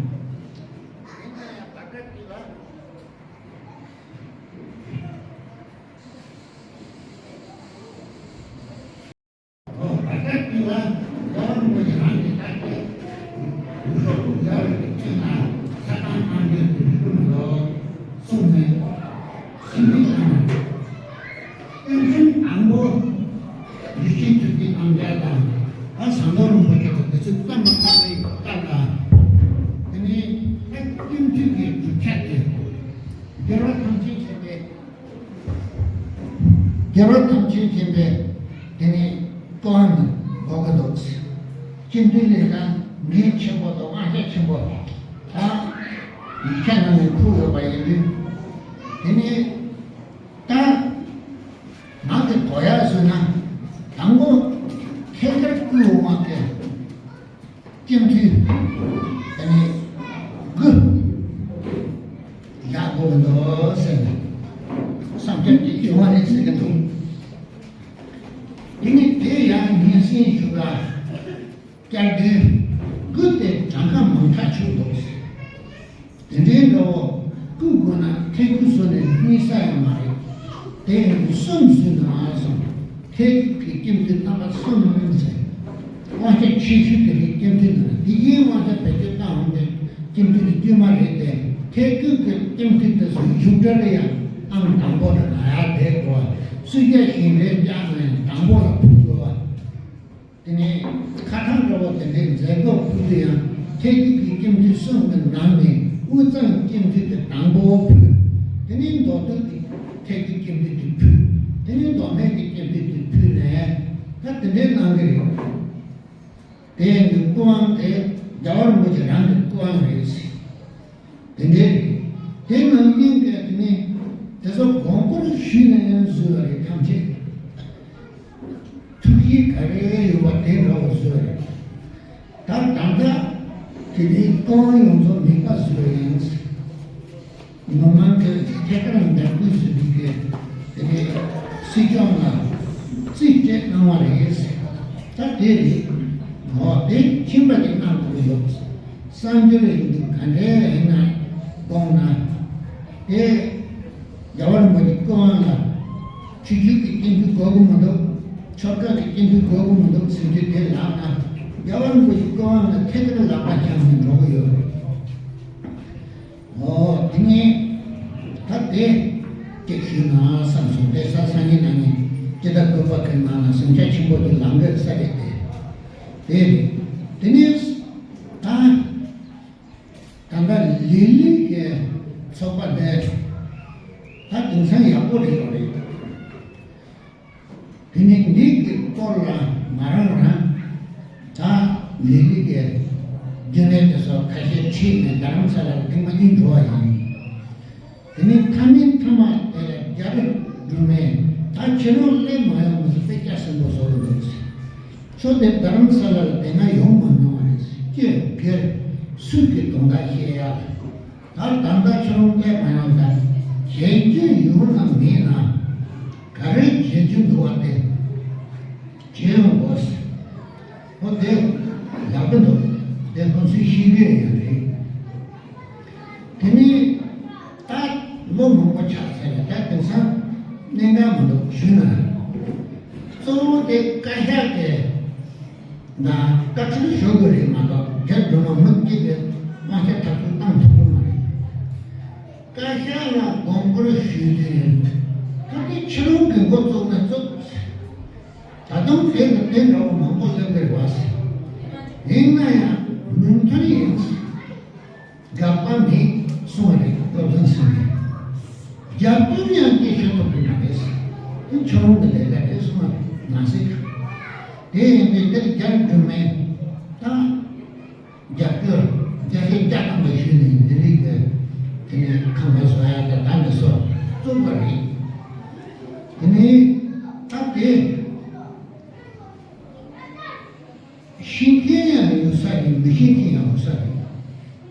རྒྱལ་བ་ཐམས་ཅད་མཁྱེན་པའི་དེ་ནི་ཀོ་ཨན་ནི་གོ་གི་འདུག་སྤྱི་འཐུས་ལས་ཀ་ངས་ཆེན་པོ་དང་དབང་ཆ་ཆེན་པོ་ད་ཡིག་ཆ་ནང་ནས་ཁུར་ཡོད་པ་ཡིན་དུས། དེ་ནི་ད་ནང་གི་གོ་ཡ་བཟོས་ན་དང་པོ་ཐད་ཀར་བསྐུལ་འོང་བ་དེ། སྤྱི་འཐུས་དེ་ནི་དགུ་ཡག་པོ་མི་འདུག་ཟེར་ནས་བསམ་འཆར་ཅིག་བྱུང་བ་རེད་ཟེར་གྱི་འདུག་དེ་ནི་དེ་ཡང་ཉིན་སྲིང་ཞུ་ག་བསྐྱར་དུས་དགུ་དེ་གྲངས་ཀ་མང་དྲགས་ཆགས་འདུག་དེ་འདྲའི་འདྲ་བོ་བསྐུལ་དགོས་ན་ཐད་བསྐུལ་བཟོ་ནས་གཉིས་ས་ཡང་མ་རེད། དེ་ཡང་གསུམ་བཟོས་ན་མ་སོང་། ཐད་ཀྱི་སྐྱིན་འཐུས་རྣམ་པ་གསུམ་ཟེར། དབང་ཆ་ཆེ་ཤོས་དེ་རིགས་སྐྱིན་འཐུས་ནང་དེ་གའི་དབང་ཆ་བེད་སྤྱོད་བཏང་འོང་དེ་སྐྱིན་འཐུས་དེ་དཀྱུས་མ་རེད་དེ། ཐད་ཀྱི་སྐྱིན་འཐུས་དེ་ཚོ་ཡུག་འདྲ་རེ་ཡང་ཨང་དང་པོ་ལ་ང་ཡར་བསྡད་དགོས་པ། སུས་རྒྱ་ཞིང་རེ་བཅག་ན་ཡང་དང་པོ་ལ་ཕུལ་དགོས་པ། དེ་ནས་ཁ་ཐང་འདྲ་བོ་དེ་འདྲའི་མཛད་སྒོ་ཕུལ་དུས་ཡང་ཐད་ཀྱི་སྐྱིན་འཐུས་གསུམ་གྱི་ནང་ནས་དབུས་གཙང་སྐྱིན་འཐུས་དེ་དང་པོ་ཕུལ། དེ་ནས་མདོ་སྟོད་ཀྱི་ཐད་ཀྱི་སྐྱིན་འཐུས་དེ་ཕུལ། དེ་ནས་མདོ་སྨད་ཀྱི་སྐྱིན་འཐུས་དེ་ཕུལ་ནས་ད་དེ་འདྲའི་གནང་གི་རེད། དེ་ཡིན་དུས་སྐུ་དབང་དེ་རྒྱལ་བ་རིན་པོ་ཆེ་རང་གི་སྐུ་དབང་རེད། དེ་འདྲའི་རེད། དེ་ནང་བཞིན་གྱི་དེ་ནི་དེ་ཚོ་དགོངས་སྐོར་ཞུས་ནས་བཟོས་པ་རེད། ཐམས་ཅད་ཐུགས་རྗེ་ག་རེ་ཡོད་པ་དེ་འདྲ་བོ་བཟོས་རེད། ད་ད་ལྟ་དེ་ནི་སྐུ་དབང་ཡོངས་རྫོགས་མེད་པ་བཟོས་ཡིན། མི་མང་གི་ཐད་ཀར་འདེམས་བསྐོ་བཟོས་པའི་གི་དེ་ནི་ སྲིད་སྐྱོང་ལ་རྩིས་སྤྲད་གནང་བ་རེད། ད་དེ་རེད། འོ་དེ་ཁྱིམ་པ་གྱིས་གནང་དགོས་ཀྱི་འདུག་གསར་འགྱུར་ཡིན་འདུག་ག་འདྲའི་ཡིན་ན་དགོངས་ན། དེ་རྒྱལ་བ་རིན་པོ་ཆེའི་སྐུ་དབང་ལ་ཆོས་བརྒྱུད་ཀྱི་སྐྱིན་འགྲུལ་དགོས་ཀྱི་མི་འདུག་ཆོལ་ཁ་གི་སྐྱིན་འགྲུལ་དགོས་ཀྱི་མི་འདུག་ཟེར་རྒྱུ་དེ་ལབ་ན། རྒྱལ་བ་རིན་པོ་ཆེའི་སྐུ་དབང་ལ་ཐད་ཀར་ལག་པ་འཆང་ནས་འགྲོ་གི་ཡོད་རེད། འོ་དེ་ནས་ད་དེ་གཅིག་ཞུས་ན་བསམ་སོང་། དེ་ས་སང་ཉིན་གནངས་ཉིན་སྤྱི་ཟླ་དགུ་པ་གི་ནང་ལ་གཟིམ་ཤག་ཆེན་པོ་དེ་ལངས་དགོས་ས་རེད། དེ་དེ་རེད། དེ་ནས་ད་ད་ལྟ་ལི་ལི་གི་ཚོགས་པ་དེ་ད་དེང་སང་ཡག་པོ་རེད་ཡོད་རེད། དེ་ནས་འདི་གི་སྐོར་ལ་ང་རང་རང་ད་ལི་ལི་གི་རྒྱུན་ལས་དེ་ཚོ་ཁ་ཤས་ཁྲིད་ནས་རྡ་རམ་ས་ལར་ཐེངས་མ་གཉིས་འགྲོ་བ་ཡིན། དེ་ནས་མཐའ་མའི་མཐའ་མ་དེ་ལ་རྒྱ་རི་སྒྲོལ་མས་ད་ཁྱེད་རང་སླེབས་མ་ཡོང་མི་ཚོ་དཔེ་སྐྱ་སེང་པོ་བཟོ་གི་འདུག་ཁྱོད་དེ་རྡ་རམ་ས་ལར་དེ་སྔ་ཡོང་མ་མྱོང་བ་རེད། སྐྱེ་སྒེར་སུས་ཀྱི་དོན་དག་བཤད་ཡ། ད་ད་ལྟ་ཁྱོད་རང་སླེབས་མ་ཡོང་ད། བྱེད་རྒྱུ་ཡོད་ན་མེད་ན། ག་རེ་བྱེད་རྒྱུ་འདུག་བ་དེ་བྱེད་ཡོང་དགོས། ཨོ་དེ་ཡག་པོ་འདུག་དེ་ཁོང་ཚོས་ཤེས་ཀྱི་ཡོད་རེད། དེ་ནས་ད་ལོ་མང་པོ་ཆགས་ཚར་རེད། ད་དེང་སང་གནད་འགག་མི་འདུག་ཞུས་ན། གཙོ་བོ་དེ་བཀའ་ཤག་གི་ན་བཀའ་ཁྲོལ་ཞུ་དགོས་རེད་མ་གཏོགས། རྒྱ་སྒྲོལ་མ་མི་གཅིག་གིས་དབང་ཆ་ཐག་གཅོད་བཏང་ཐུབ་ཀྱི་མ་རེད། བཀའ་ཤག་ལ་དགོངས་སྐོར་ཞུས་དུས། ད་དེ་ཕྱི་རོལ་གྱི་འགོ་བཙུགས་ན་བཙུགས། ད་དུང་དེ་ལ་དེ་འདྲ་བོ་མང་པོ་སླེབས་ཀྱི་རེད་བ། ཡིན་ན་ཡང་མོས་མཐུན་ཡིན། དགག་པ་མེད་གསུངས་པ་རེད། སློབ་ཚན་ཟིན་ནས། རྒྱབ་སྐྱོར་ཡང་སྐད་ཤོད་ཐུབ་ཀྱི་མ་རེད། དེ་ཁྱོད་རང་གི་ལས་ཀ་རེད་གསུངས་པ་རེད། ནང་སྲིད་ཁང་། དེ་ཡིན་དུས་དེར་རྒྱ་སྒྲོལ་མས་ད་རྒྱབ་སྐྱོར་བརྒྱ་ཆ་བརྒྱ་ཐམ་པ་ཞུས་ནས་འདི་རིགས་ཀྱི་དེ་ནས་ཁང་པ་བཟོ་ཡ་དང་ད་འདི་ཚོ་བཙུགས་པ་རེད། དེ་ནས་ད་དེ། ཤེས་མཁན་ཡང་ཡོད་ས་རེད། མི་ཤེས་མཁན་ཡང་ཡོད་ས་རེད།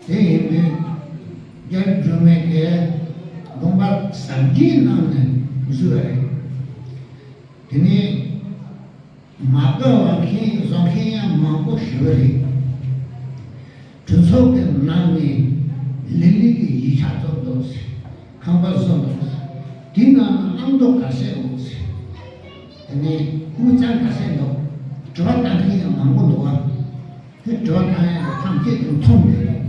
དེ་ཡིན་དུས་རྒྱ་རི་སྒྲོལ་མས་དེ་དགོངས་པ་ཟབ་རྒྱས་གནང་ནས་བཟོས་པ་རེད། དེ་ནས་མ་དགའ་བ་མཁན་བཟོ་མཁན་ཡང་མང་པོ་ཞིག་རེད། གྲོས་ཚོགས་ཀྱི་ནང་ནས་ལི་ལི་གི་ཡིག་ཆ་བཙུགས་འདུག་ཁང་པ་བཟོ་འདུག་དེའི་ནང་ན་ཨང་ཐོ་ག་ཚད་འདུག་དེ་ནས་དབུས་གཙང་ག་ཚད་འདུག་དྲི་བ་བཏང་མཁན་ཡང་མང་པོ་འདུག་ཨ། དེ་དྲི་བ་བཏང་ཡག་ཐམས་ཅད་དུ་མཐོང་དེ་རེད།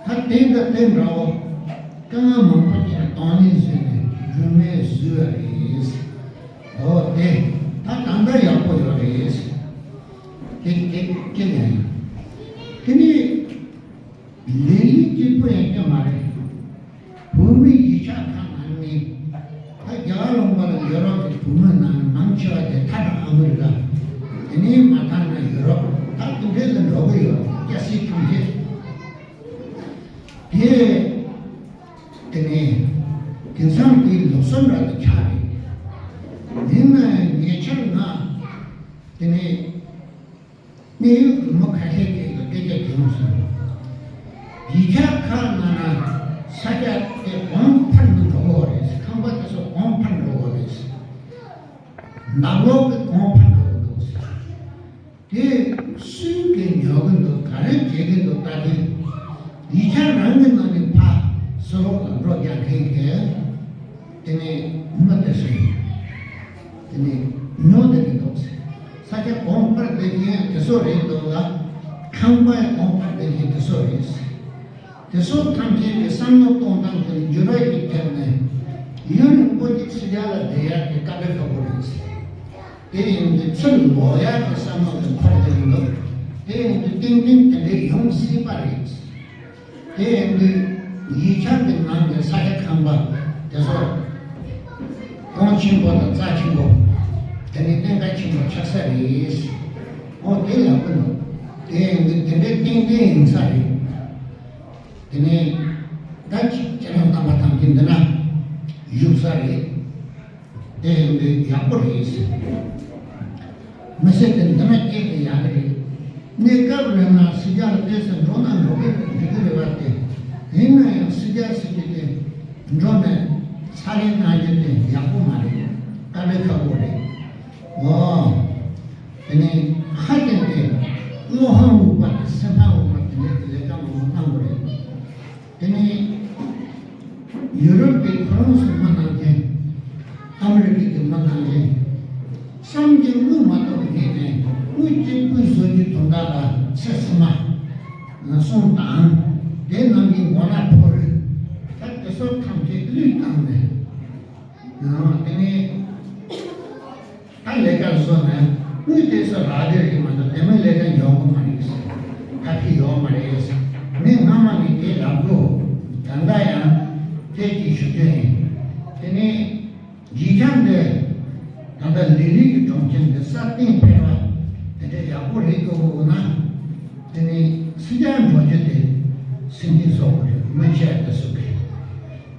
ད་དེ་འདྲ་དེ་འདྲ་བོ་དཀའ་ངལ་མང་པོ་ཅིག་གདོང་ལེན་བཟོས་ནས་སྒྲོལ་མས་བཟོས་པ་རེད། འོ་དེ་ད་ད་ལྟ་ཡག་པོ་ཡོད་རེད། དེ་དེ་དེ་ཡང་ཡང་། དེ་ནས་ལས་ཡུན་སྐྱིད་པོ་ཡང་སྐྱོ་མ་རེད། བོད་མིའི་ཡིག་ཆ་ཁག་ནང་ནས་ད་རྒྱ་གར་ལུང་པ་ལ་ཡོད་རོགས་ཀྱི་བོད་མི་ནང་ནས་མང་ཆེ་བ་དེ་ཐ་དང་ཨ་མི་རི་ཀ། དེ་ནས་མ་ཐག་ན་ཡོད་རོགས་ད་དེ་འདྲའི་ལ་འགྲོ་གི་ཡོད། སྐྱ་སེར་ཐམས་ཅད་དེ། དེ་ནས་དེང་སང་དེའི་ལུགས་སྲོལ་འདྲ་དེ་ཆགས་རེད། ཡིན་ན་ཡང་ཉེ་ཆར་ང་དེ་ནས་གནད་ཡོད་ཀྱི་མི་ཁ་ཤས་ཀྱིས་ལ་སྐད་ཆ་དྲིས་སོང་། ཡིག་ཆ་ཁག་ནང་ན་ས་ཆ་དེ་གོང་འཕར་ནས་འགྲོ་གི་རེད། ཁང་པ་དེ་ཚོ་གོང་འཕར་འགྲོ་གི་རེད། ནག་ལོག་གི་གོང་འཕར་འགྲོ་གི་འདུག་དེ་སུས་ཀྱིས་ཉོ་གི་འདུག་ག་རེ་བྱེད་ཀྱི་འདུག་ལྟ་དུས། ཡིག་ཆ་རང་གི་ནང་ནས་ཕར་ཕྱི་ལོགས་ལ་འགྲོ་རྒྱག་མཁན་གྱི་དེ་ནས་མི་དེ་ཚོས་དེ་ནས་ཉོ་བསྡད་ཀྱི་འདུག་ས་ཆ་གོང་འཕར་བསྡད་མཁན་དེ་ཚོ་རེད་འདུག་ལ། ཁང་པའི་གོང་འཕར་བསྡད་མཁན་དེ་ཚོ་རེད། དེ་ཚོ་ཐམས་ཅད་ཀྱི་བསམ་བློ་གཏོང་སྟངས་དེ་ནི་འགྱུར་བ་ཞིག་ཐེབས་ནས་ཡུན་རིང་པོ་ཞིག་ཕྱི་རྒྱལ་ལ་བསྡད་ཡག་གི་དཀའ་ལས་ཁག་པོ་རེད། དེ་ཡིན་དུས་ཚུར་ལོག་ཡག་གི་བསམ་བློ་དེ་འཁོར་བསྡད་ཀྱི་འདུག་དེ་ཡིན་དུས་ཏན་ཏན་དེ་འདྲའི་ཡོང་སྲིད་པ་རེད། དེ་ཡིན་དུས་ཡིག་ཆ་གི་ནང་གི་ས་ཆ་ཁང་པ་དེ་ཚོ་གོང་ཆེན་པོ་དང་རྩ་ཆེན་པོ། དེ་ནི་གནད་འགག་ཆེན་པོ་ཆགས་ས་རེད། འོ་དེ་ལབ་ཀྱི་འདུག་དེ་ཡིན་དུས་དེ་འདྲའི་ཏན་ཏན་ཡིན་ས་རེད། དེ་ནས་ད་ཅིག་ཁྱེད་རང་བཏང་པ་ཐམས་ཅད་འདི་ན་བཞུགས་ས་རེད། དེ་ཡིན་དུས་ཡག་པོ་རེད་ཟེར། མི་ཚེ་འདི་འདི་ན་སྐྱེལ་དེ་ཡག་གི་རེད། གནས་སྐབས་རིང་ན་ཕྱི་རྒྱལ་ལ་ཏོག་ཙམ་འགྲོ་ན་འགྲོ་གི་འགྲིག་གི་རེད་པ་དེ། ཡིན་ན་ཡང་ཕྱི་རྒྱལ་ཟེར་རྒྱུ་དེ་འགྲོ་ནས་ཚ་ལེན་གནང་རྒྱུ་དེ་ཡག་པོ་མ་རེད། དཀའ་ལས་ཁག་པོ་རེད། འོ། དེ་ནས་ཧ་ཅང་གི་བློ་ཧང་འུག་པ་དང་སེམས་ཧང་འུག་པ་དེ་འདྲའི་ལས་ཀ་མང་པོ་གནང་དགོས་རེད། དེ་ནས་ཡུ་རོབ་ཀྱི་ཁོ་རང་ཚོའི་མི་ནང་བཞིན། ཨ་མི་རི་ཀའི་མི་ནང་བཞིན། བསམ་གྱི་དངུལ་མ་གཏོགས་མེད་ནས་དངུལ་གཅིག་པུས་བཟོ་རྒྱུ་དོན་དག་ལ་ཚེ་སྲིད་མ་གསུམ་དང་། དེ་རྣམས་ཀྱི་མགོ་ནག་ཕོ་རུས། ད་དེ་ཚོ་ཐམས་ཅད་བློས་བཏང་ནས། ཡང་དེ་ནས་ད་ལས་ཀ་བཟོ་ནས་དངུལ་དེ་ཚོ་རག་རྒྱུ་རེད་མ་གཏོགས་དེ་མིན་ལས་ཀ་འཇོན་གི་མ་རེད། ཁ་ཕྱི་ཡོད་མ་རེད། ངས་སྔ་མ་ནས་དེ་ལབ་དགོས། ད་ལྟ་ཡང་དེ་གཅིག་ཞུ་རྒྱུ་ཡིན། དེ་ནས་ཡིག་ཆ་འདི་ད་ལྟ་ལི་ལི་གི་གྲོང་ཁྱེར་འདི་སྲ་བརྟན་འཕེལ་བ་དེ་འདྲ་ཡག་པོ་རེད་དགོས་དགོས་ན། དེ་ནས་སྲིད་སྐྱོང་འགྲོ་རྒྱུ་དེ་སྲིད་འཛིན་བཟོ་དགོས་རེད། མི་ཆེ་དེ་ཚོ་གི།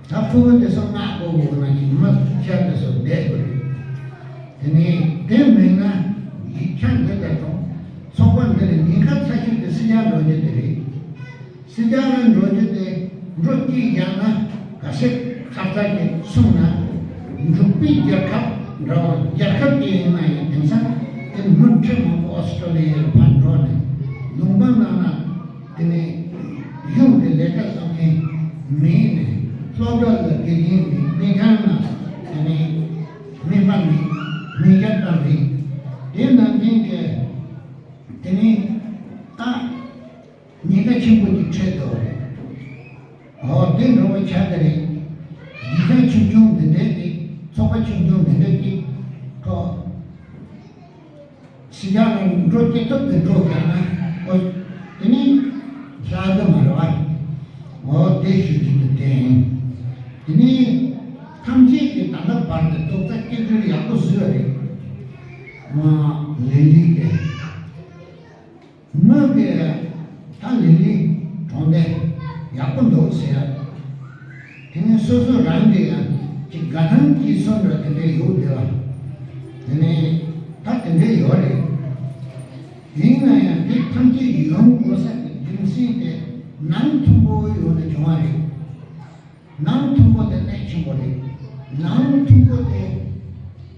ད་ཕྲུ་གུ་དེ་ཚོ་མངགས་དགོས་དགོས་ན་གི་མི་ཆེ་དེ་ཚོ་བསྡད་དགོས་རེད། དེ་ནས་དེ་མིན་ན་ཡིག་ཆ་འདི་ལྟར་དང་ཚོགས་པ་འདི་ལ་ཉེན་ཁ་ཚ་ཤོས་དེ་སྲིད་སྐྱོང་འགྲོ་རྒྱུ་དེ་རེད། སྲིད་སྐྱོང་ལ་འགྲོ་རྒྱུ་དེ་འགྲོ་སྐྱིད་ཡང་ན་ག་ཚད་ཁ་ཚ་གི་གསུངས་ན། འབྲུག་པའི་རྒྱལ་ཁབ་འདྲ་བོ་རྒྱལ་ཁབ་ཅིག་ཡིན་ན་ཡང་དེང་སང་དེ་མི་ཁྲི་མང་པོ་ཨོ་སི་ཀྲོ་ལི་ཡ་ལ་ཕར་འགྲོ་ནས་ལུང་པ་ནང་ན། དེ་ནས་གཞུང་གི་ལས་ཀ་བཟོ་མཁན་མེད་ནས་སློབ་གྲྭ་ལ་དགེ་རྒན་མེད། སྨན་ཁང་ན་དེ་ནས་སྨན་པ་མེད། སྨན་རྒྱག་པ་མེད། དེ་ནང་བཞིན་གྱི་དེ་ནས་ད་ཉེན་ཁ་ཆེན་པོ་ཅིག་འཕྲད་འདུག་རེད། འོ་དེ་འགྲོ་བ་ཆགས་ཀྱི་རེད། གཞི་རྩ་ཆུང་ཆུང་འདི་འདྲས་ཀྱི་ཚོགས་པ་ཆུང་ཆུང་འདི་འདྲས་ཀྱི་ཐོག་སྲིད་སྐྱོང་ལ་འགྲོ་སྐྱེ་ཐུབ་ཀྱི་འགྲོ་དགོས་ན། ཨོ། དེ་ནི་ལྷག་གི་མ་རེད་བ། ཨོ་དེ་ཞུ་རྒྱུ་དེ་དེ་ཡིན། དེ་ནི་ཐམས་ཅད་ཀྱི་ད་ལྟ་བར་དུ་རྡོག་རྩ་སྐྱིད་སྡུག་ཡག་པོ་བཟོས་པ་རེད། ཨ་ལི་ལི་གི་མི་གི་ད་ལི་ལི་གྲོང་སྡེ་ཡག་པོ་འདུག་ཟེར། དེ་ནི་སོ་སོ་རང་གི་ཡང་ཅིག་དགའ་སྣང་སྐྱེ་ས་འདྲ་དེ་འདྲ་ཡོད་བསྡད་པ། དེ་ནི་ད་དེ་འདྲ་ཡོད་རེད། ཡིན་ན་ཡང་དེ་ཐམས་ཅད་ཡོང་དགོས་ས་གི་རྒྱུ་མཚན་དེ་ནང་མཐུན་པོ་ཡོང་ནས་བྱུང་བ་རེད། ནང་མཐུན་པོ་དེ་གནད་ཆེན་པོ་རེད། ནང་མཐུན་པོ་དེ་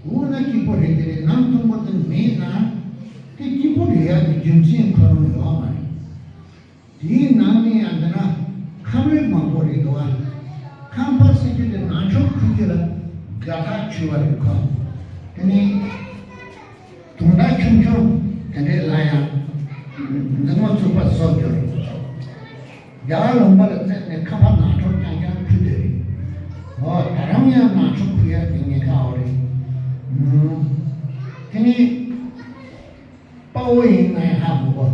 འོ་ན་སྐྱིད་པོ་རེད་དེ་རེད། ནང་མཐུན་པོ་དེ་མེད་ན་དེ་སྐྱིད་པོ་རེད་ཡག་གི་རྒྱུ་མཚན་ཁོ་རང་ཡོད་མ་རེད། དེའི་ནང་ནས་ཡང་འདི་ན་ཁམས་རིགས་མང་པོ་རེད་འདུག་བ། ཁམས་པ་ཟེར་རྒྱུ་དེ་ནང་ཆོས་ཁུལ་རྒྱུ་ལ་དགའ་ཐག་ཆོད་པ་རེད་ཁོ། དེ་ནས་དུང་སྒྲ་ཆུང་ཆུང་དེ་འདྲས་ལ་ཡང་འཛིང་མོ་ཚུགས་པ་བཟོ་རྒྱུ་རེད། རྒྱ་གར་ལུང་པ་ལ་བརྩིས་ནས་ཁམས་པ་ནང་ཆོས་རྐྱང་རྐྱང་ཁུལ་དེ་རེད། འོ་ད་རང་ཡང་ནང་ཆོས་ཁུལ་ཡག་གི་ཉེན་ཁ་འོ་རེད། དེ་ནས། དཔའ་བོ་ཡིན་ན་ཡང་ཧ་གོ་གོ།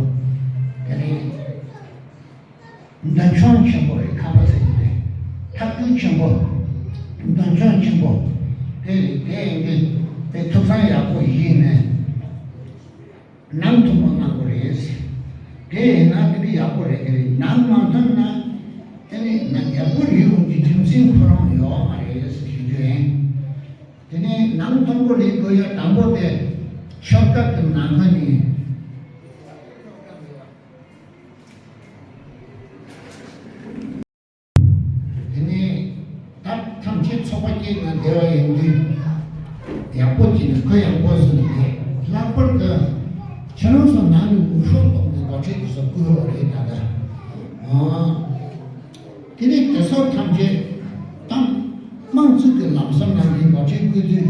དེ་ནས་མདུན་མཆོང་ཆེན་པོ་རེད། ཁམས་པ་ཟེར་གྱི་རེད། ཐབས་ཇུས་ཆེན་པོ། མདུན་མཆོང་ཆེན་པོ། དེ་རེད། དེ་ཡིན་དུས་དེ་ཐུགས་བསམ་ཡག་པོ་བཞེས་ནས་ནང་མཐུན་པོ་གནང་དགོས་རེད། དེ་ཡིན་ན་དེ་གི་ཡག་པོ་རེད་གི་རེད། ནང་མ་མཐུན་ན་དེ་ནི་ནང་ཡག་པོ་རེད་ཡོང་གི་རྒྱུ་མཚན་ཁོ་རང་ཡོད་མ་རེད་ཞུ་རྒྱུ་ཡིན། དེ་ནས་ནང་མཐུན་པོ་ལས་དགོས་ཡ་དང་པོ་དེ་ཤོག་ཁག་གི་ནང་ཁ་ནས། དེ་ནས་ད་ཐམས་ཅད་ཚོགས་པ་སྐྱིད་ན་བདེ་བ་ཡོང་དུས་ཡག་པོ་བྱས་ནས་ཁོ་ཡང་འགོ་བཟུང་ནས་ལྷག་པར་དུ་ཁྱེད་རང་ཚོ་ནང་ནས་འུ་ཧྲོ་ལོག་ནས་འགོ་ཁྲིད་དེ་ཚོ་བསྐོས་ཡོད་རེད་ད་ལྟ། དེ་ནས་དེ་ཚོ་ཐམས་ཅད་དང་དམངས་གཙོ་གི་ལམ་སང་ནང་བཞིན་འགོ་ཁྲིད་བསྐོས་དུས།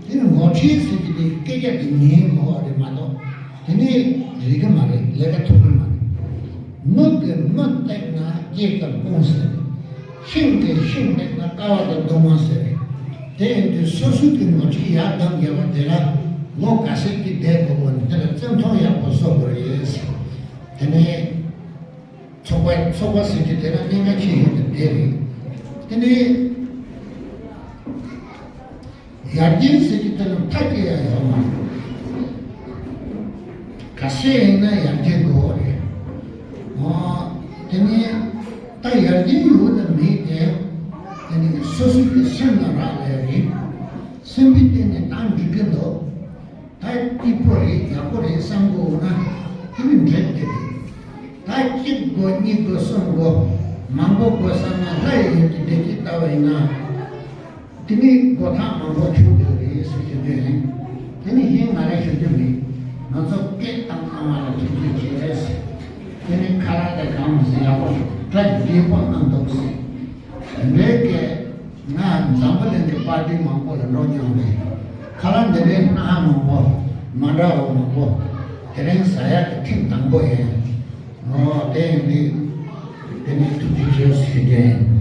དེ་ནི་འགོ་ཁྲིད་ཟེར་གྱི་དེ་སྐད་ཆ་དེ་ཉན་དགོས་པ་རེད་མ་གཏོགས། དེ་ནི་རིག་གི་མ་རེད། ལས་ཀ་ཐུབ་གི་མ་རེད། མི་གི་མི་བཏེགས་ན་རྒྱལ་ཁབ་སྤོང་ཟེར། ཤིང་གི་ཤིང་བཏེགས་ན་ཀ་བ་དང་གདུང་བ་ཟེར། དེ་ཡིན་དུས་སོ་སོ་གི་འགོ་ཁྲིད་ཡར་གདམ་རྒྱབ་པ་དེ་ལ་ལོ་ག་ཚད་ཀྱི་བསྡད་དགོས་པ་ནི་དེ་ལ་བརྩི་མཐོང་ཡག་པོ་བཟོ་དགོས་རེད། དེ་ནས། ཚོགས་པ་ཚོགས་པ་ཟེར་གྱི་དེ་ལ་གནད་འགག་ཆེ་ཤོས་དེ་དེ་རེད། དེ་ནས་ཡར་རྒྱས་ཟེར་གྱི་དེ་ལ་མཐའ་སྐྱེལ་ཡ་ཡོད་མ་རེད། ག་ཚད་ཡིན་ན་ཡར་རྒྱས་དགོས་རེད། ཨོ། དེ་ནས་ད་ཡར་རྒྱས་ཡོད་དམ་མེད་དེ། དེ་ནས་སོ་སོ་གི་སེམས་ལ་རག་ལས་རེད། སེམས་པའི་སྟེང་ནས་ད་འགྲིག་གི་འདུག་ད་སྐྱིད་པོ་རེད། ཡག་པོ་རེད་བསམ་དགོས་ན་དེ་ནི་འགྲིག་གི་རེད། ད་གཅིག་དགོས་གཉིས་དགོས་གསུམ་དགོས་མང་པོ་དགོས་བསམ་ན་ལྷ་ཡི་ཡུལ་གྱི་བདེ་སྐྱིད་ལྟ་བ་ཡིན་ན་དེ་ནི་མགོ་ཐག་མང་པོ་ཆུད་དགོས་རེད། ཞུ་རྒྱུ་ཡིན། དེ་ནི་གཞན་ང་རང་ཞུ་རྒྱུ་མེད། ང་ཚོ་སྐད་བཏང་བཏང་བ་ལ་ཐུགས་རྗེ་ཆེ་ཟེར། དེ་ནི་ཁ་རག་དེ་གང་མི་ཟེར་ཡག་པོ་གྲ་རྒྱས་པོ་གནང་འདུག་ཟེར། དེ་འདྲའི་སྐད། ང་འཛམ་བུ་གླིང་གི་པར་ཊི་མང་པོ་ལ་འགྲོ་མྱོང་མེད། ཁ་ལག་འདི་འདྲའི་སྣ་ཁ་མང་པོ། མ་འདྲ་བ་མང་པོ། དེ་རིང་ཟ་ཡག་གི་ཐེངས་དང་པོ་ཡིན། ཨོ་དེ་ཡིན་དུས། དེ་ནི་ཐུགས་རྗེ་ཆེ་ཞུ་རྒྱུ་ཡིན།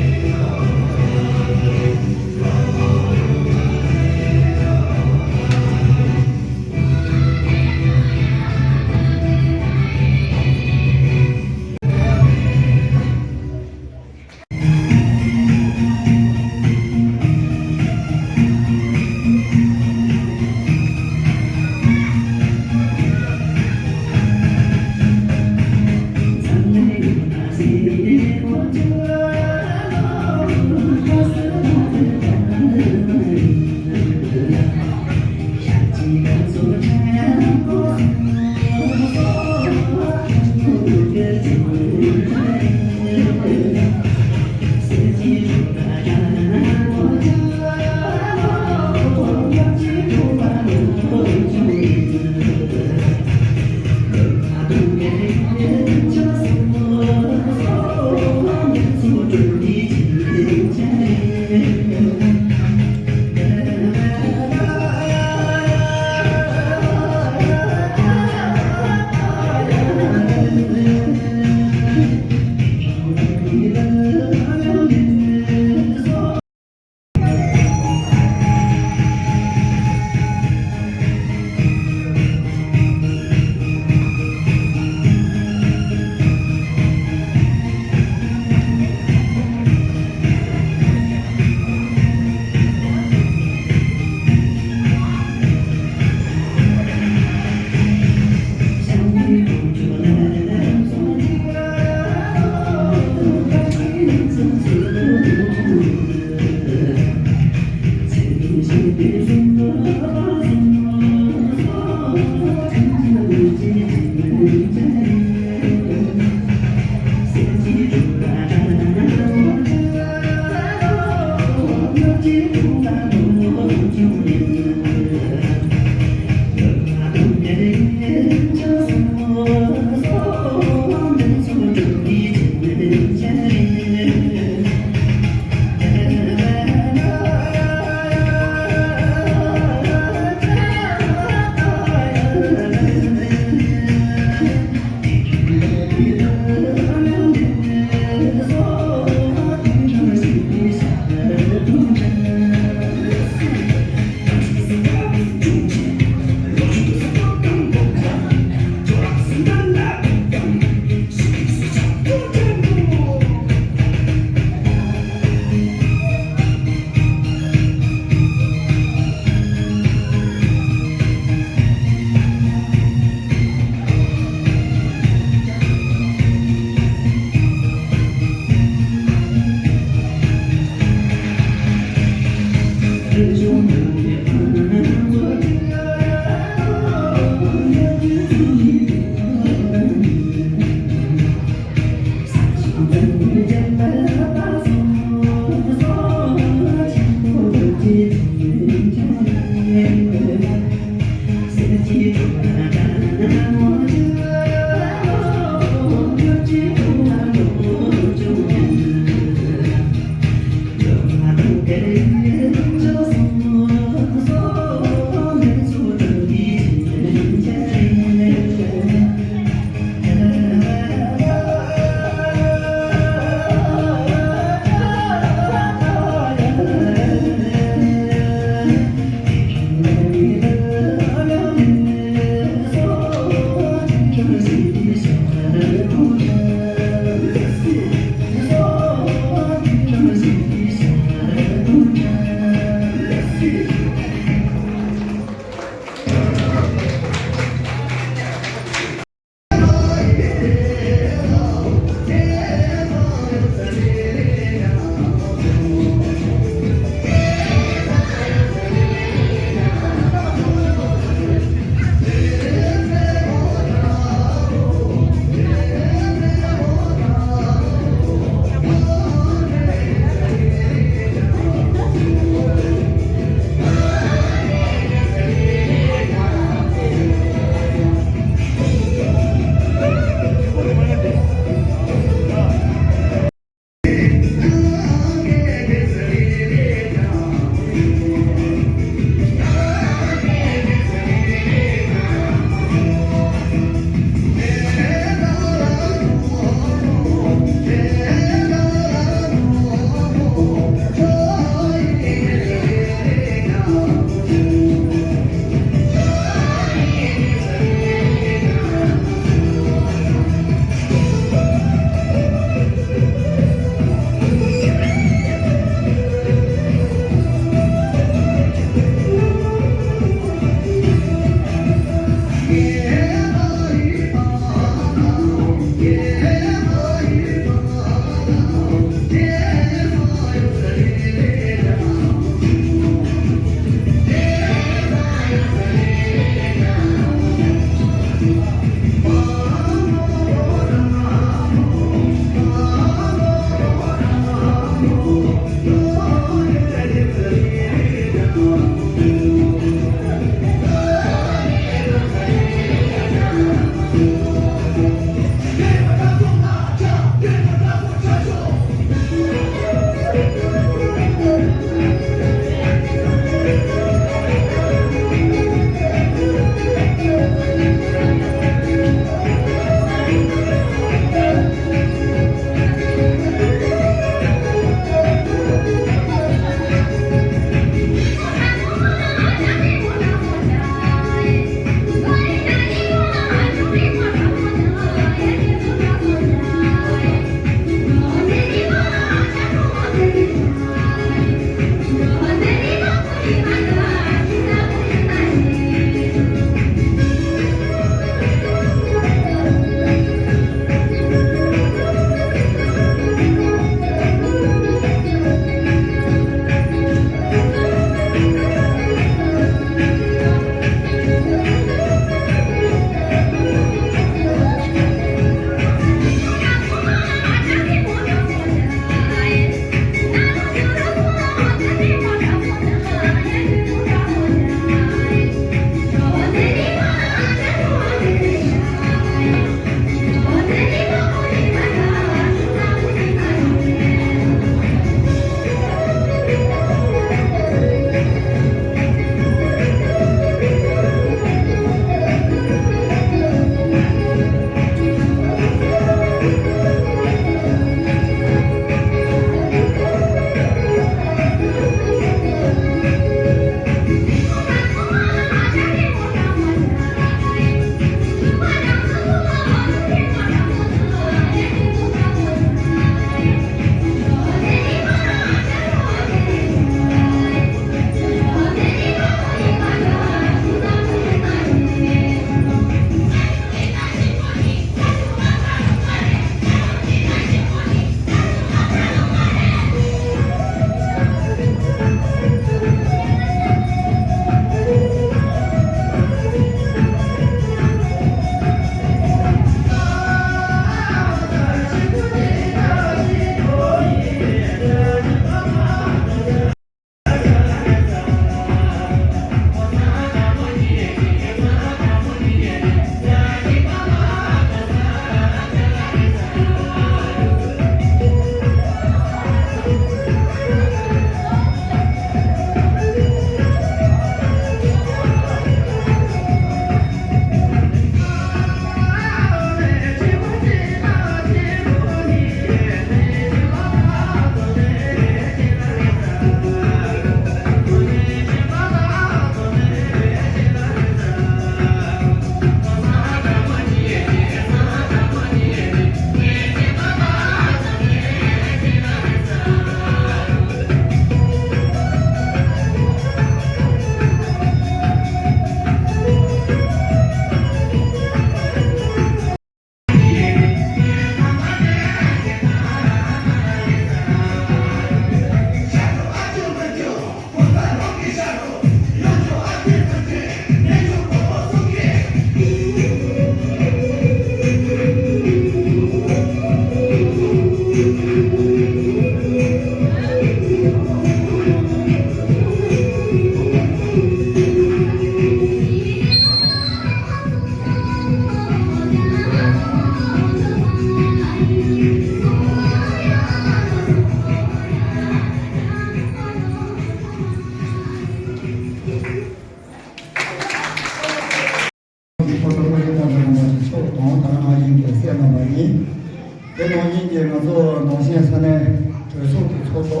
ང་ཚོ་ནང་བཞིན་ས་གནས་གྲོས་ཚོགས་ཀྱི་ཚོགས་གཙོ།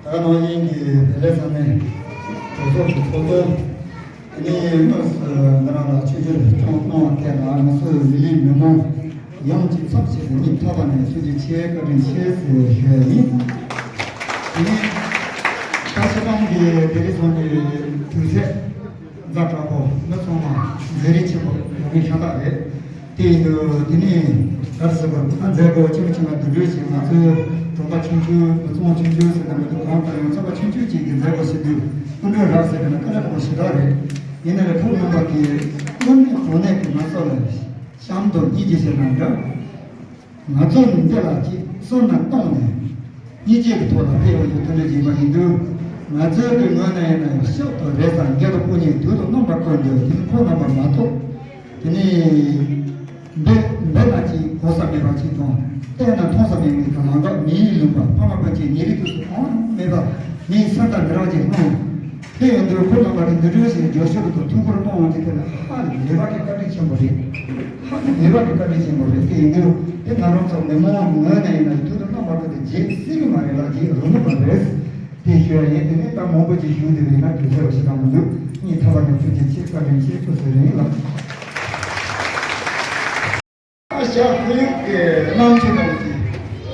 ད་ག་ནང་བཞིན་གྱི་བདེ་ལེགས་ས་གནས་གྲོས་ཚོགས་ཀྱི་ཚོགས་གཙོ། དེ་ནས་དངོས་སུ་ང་རང་ལ་ཆོས་རྒྱུད་སྐྱོང་གནང་བ་དེ་ལ་ང་ཚོའི་མི་ལི་མི་མང་ཡོངས་ཀྱི་ཚབ་བྱས་ཏེ་སྙིང་ཐག་པ་ནས་ཐུགས་རྗེ་ཆེ། བཀའ་དྲིན་ཆེ་ཟེར་ཞུ་ཡ་ཡིན། དེ་ནས་ད་ཆ་ཚང་གི་བདེ་ལེགས་ཚང་གི་དུས་ཚོད་ཛ་དྲག་པོ། མི་ཚང་མ་མཛད་རིམ་ཆེན་པོ་ཡོང་མཁན་ཤ་སྟག་རེད། དེ་ཡིན་དུས་དེ་ནས་ག་རེ་ཟེར་དགོས་རེད། ང་མཛད་སྒོ་ཆེན་པོ་ཆེན་པོ་འདུག་འགྲོས་ཤིག་ང་ཚོའི་གྲོང་པ་ཆུང་ཆུང་མི་ཚང་ཆུང་ཆུང་ཟེར་ན་མི་འདུག་གང་ལྟར་ཡང་ཚོགས་པ་ཆུང་ཆུང་ཅིག་གི་མཛད་སྒོ་ཞིག་འདུག་སྐུ་མགྲོན་རག་ཟེར་ན་དཀའ་ལས་ཁག་པོ་ཞེ་དྲག་རེད། ཡིན་ནའི་ལས་ཁུངས་རྣམ་པ་གིས་དངོས་གནས་དངོས་གནས་ཀྱི་ང་ཚོ་ལ་གཤམ་དུ་ཉིད་ཀྱི་ཞེ་ན་འདྲ། ང་ཚོ་ནི་འདི་ལ་གཅིག་བསམ་བློ་གཏོང་ནས་སྙིང་རྗེ་གི་ཐོག་ལ་ཕེབས་ཡོང་རྒྱུ་དེ་འདྲ་ཡིན་པ་ཡིན་དུས། ང་ཚོའི་གི་ངོས་ནས་ཡིན་ན་ཡང་ཤོག་ཏུ་རེ་ས་འགྱེད་དུ་ཕོག་ཉེ་དུས་དུ་རྣམ་པར་བཀོད་འདོད་དེ་ནི་ཁོ་རྣམ་པ་མ་གཏོགས། དེ་ནི་འདི་འདི་ན་གཅིག་གོ་ས་མེད་པ་གཅིག་དང་བལྟས་ན་མཐོང་ས་མེད་མི་གི་ལམ་ཁ་མིའི་ལུང་པ་ཕ་མ་ཕ་ཆེ་ཉེ་རིགས་དུས་སུ་གང་མེད་པ་མིའི་ས་མཐའ་འདི་རང་གཅིག་སྣང་། དེ་ཡིན་དུས་ཁོ་རྣམ་པ་གི་འདི་འདྲ་ཞིག་རྒྱབ་སྐྱོར་དང་ཐུགས་ཁུར་གནང་བ་དེ་དེ་ལ་ཧ་ལས་པ་གི་བཀའ་དྲིན་ཆེན་པོ་རེད། ཧ་ལས་པ་གི་བཀའ་དྲིན་ཆེན་པོ་རེད། དེ་ཡིན་དུས་དེ་ང་རང་ཚོ་མི་མང་ངོས་ནས་ཡིན་ན་ཐུགས་དུ་རྣམ་པར་བཀོད་དེ་བརྗེད་སྲིད་ཀྱི་མ་རེད་ལ་བརྗེད་རུང་གི་མ་རེད། དེ་ཞུ་ཡ་ཡིན། དེ་ནས་ད་མང་པོ་ཅིག་ཞུ་བསྡད་པ་ཡིན་ན་དུས་ཚོད་ཞིག་ཀྱང་མི་འདུག་སྙིང་ཐག་པ་ནས་ཐུགས་རྗེ་ཆེ། བཀའ་དྲིན་ཆེ། ཐུགས་རྗེ་ཆེ་ལགས། ཨ་ཞག་ཁོར་ཡུག་གི་གནམ་གཤིས་ནང་གི་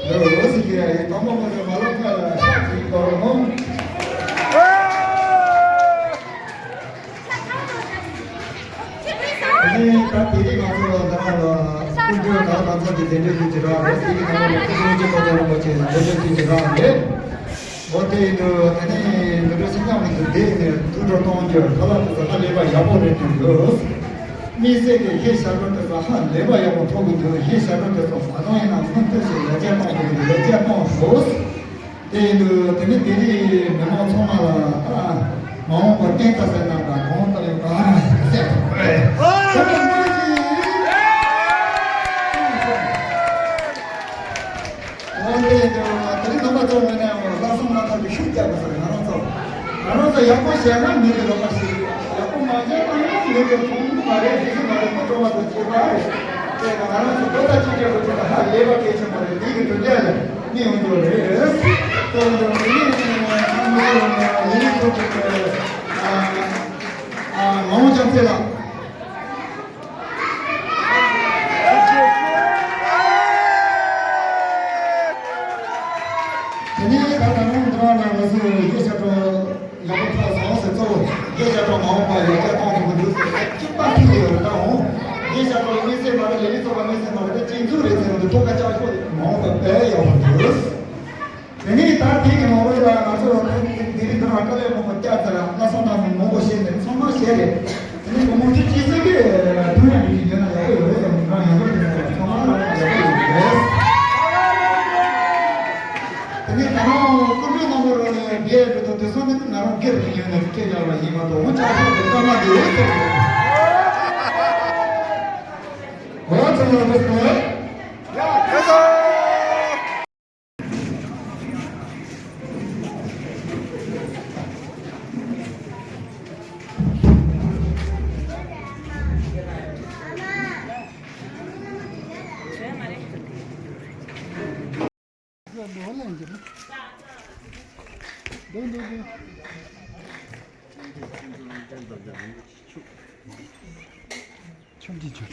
འདི་རུ་རོ་ཟིག་གི་ཡ་ཡི་དང་པོ་མ་ཟེར་མ་ལབ་ཁ་ལ་ཤག་ཅིག་གོ་རོ་མོ། དེ་ནས་ད་དེ་རིང་ང་ཚོ་འདི་ནང་ལ་སྐུ་མགྲོན་ནང་ང་ཚོ་གི་གདན་འདྲེན་ཞུ་རྒྱུ་རག་རེད། དེ་རིང་ང་ཚོ་ལ་སྐུ་མགྲོན་གྱི་ཁོ་ཚོ་རིན་པོ་ཆེ་གདན་འདྲེན་ཞུ་རྒྱུ་རག་རེད། འོ་དེ་ཡིན་དུས་དེ་ནས་འདི་འདྲ་ཞིག་མཉམ་དུ་བསྡད་ནས་ཐུགས་སྤྲོ་གཏོང་རྒྱུ་ཁ་ལག་དེ་ཚོ་ཧ་ལས་པ་ཡག་པོ་རེད་འདུག་ཡོད། དམིགས་བསལ་གྱི་གཞས་ཞབས་བྲོ་དེ་ཚོ་ཧ་ལས་པ་ཡག་པོ་ཐོག་གི་འདུག་གཞས་ཞབས་བྲོ་དེ་ཚོ་ད་དུང་ཡིན་ན་སྔོན་ཐོན་ཞིག་ལེགས་སྐྱེས་གཏོང་དགོས་འདུག་ལེགས་སྐྱེས་གཏོང་ཤོག་དེ་ཡིན་དུས་དེ་ནི་དེ་རིང་མི་མང་ཚང་མ་ལ་ད་མ་འོངས་པར་བརྟན་ས་ཟེར་ན་ད་གང་ལྟར་ཡང་ག་ར་ཟེར་དགོས་རེད། འོན་ཏེ་དེ་རིང་རྣམ་པ་ཚོ་ངོས་ནས་ལྷག་བསམ་རྣམ་དག་གི་ཤུགས་རྒྱག་དགོས་ཟེར། ང་རང་ཚོ་ང་རང་ཚོ་ཡག་པོ་བྱས་ན་མི་རིགས་རོགས་པ་ཞིག་ཡག་པོ་མ་བྱས་ན་ཡང་མི་རིགས་ཁོང་མ་རེད། རིགས་མ་རེད། མ་འགྲོ་བ་དང་བཅས་པ་རེད། དེ་ང་རང་ཚོ་ལོ་ལྟར་གཅིག་རྒྱག་དགོས་ཀྱི་ད་ཧ་ལས་པ་གལ་ཆེན་པོ་རེད། འདི་གི་གྲུབ་འབྲས་ལ་གནས་ཡོང་རྒྱུ་རེད། དེ་ཡིན་དུས་ངས་ངའི་ཚོགས་ཀྱི་ཨ་ཨ་ངག་དབང་རྒྱལ་མཚན་ལགས། དེ་ནས་ད་ལྟ་རང་འདི་བ་ལ་ང་ཚོས་གཞས་ཞབས་བྲོ་ཡག་པོ་ཐོག་སོང་ཟེར། གཙོ་བོ་གཞས་ཞབས་བྲོ་མ་འོངས་པ་ཡོད་ཀྱང་གཏོང་ཐུབ་ཀྱི་འདུག་ཟེར་ཏེ་གཅིག་པ་ཐུག་ཡོད་རེད། ད་འོང་གཞས་ཞབས་བྲོ་དམིགས་བསལ་མ་རེད། ལས་རིགས་ཚོགས་པ་དམིགས་བསལ་མ་རེད། ད་གཅིག་མཛོད་རེད་ཟེར་བ་འདི་ཐོག་ཁ་ལྕགས་ཤོག་མ་འོངས་པ་དཔེ་ཡག་པོ་འདུག་དེ་ནས་ད་དེ་གི་ནང་ལོགས་ལ་ང་ཚོ་དེ་རིང་འདི་ལ་དཀའ་ལས་མང་པོ་བརྒྱབ་ཚར། ལྷག་བསམ་རྣམ་མང་པོ་བྱས་ནས་ཚང་མ་བྱས་རེད། དེ་ནས་བུ་མོ་ཁྱེད་ཅི་ཟེར་གི་ཐུགས་ཡང་ཡིན་ཡོད་ན་ཡག་པོ་ཡོད་རེད་དམ། ང་ཡང་བསྐྱར་དེ་ཚོ་ཚང་མ་ལ་ཡག་པོ་ཡོད་རེད། དེ་ནས་ད་རུང་སྐུ་མགྲོན་རྣམ་པ་རོགས་ནས་བེད་སྤྱོད་དང་དེ་ཚོ་ནི་ང་རང་སྒེར་གྱི་ཡོད་ན་སྐད་ཡག་ལ་ཡིན་མ་གཏོགས་འོ་ཅག་ཤོག་གི་སྐར་མ་དེ་འོ་ཚོ་རེད། འོ་ཚོ་ལ་དེ་ཚོ། ཆུ་འདི་ཆུ།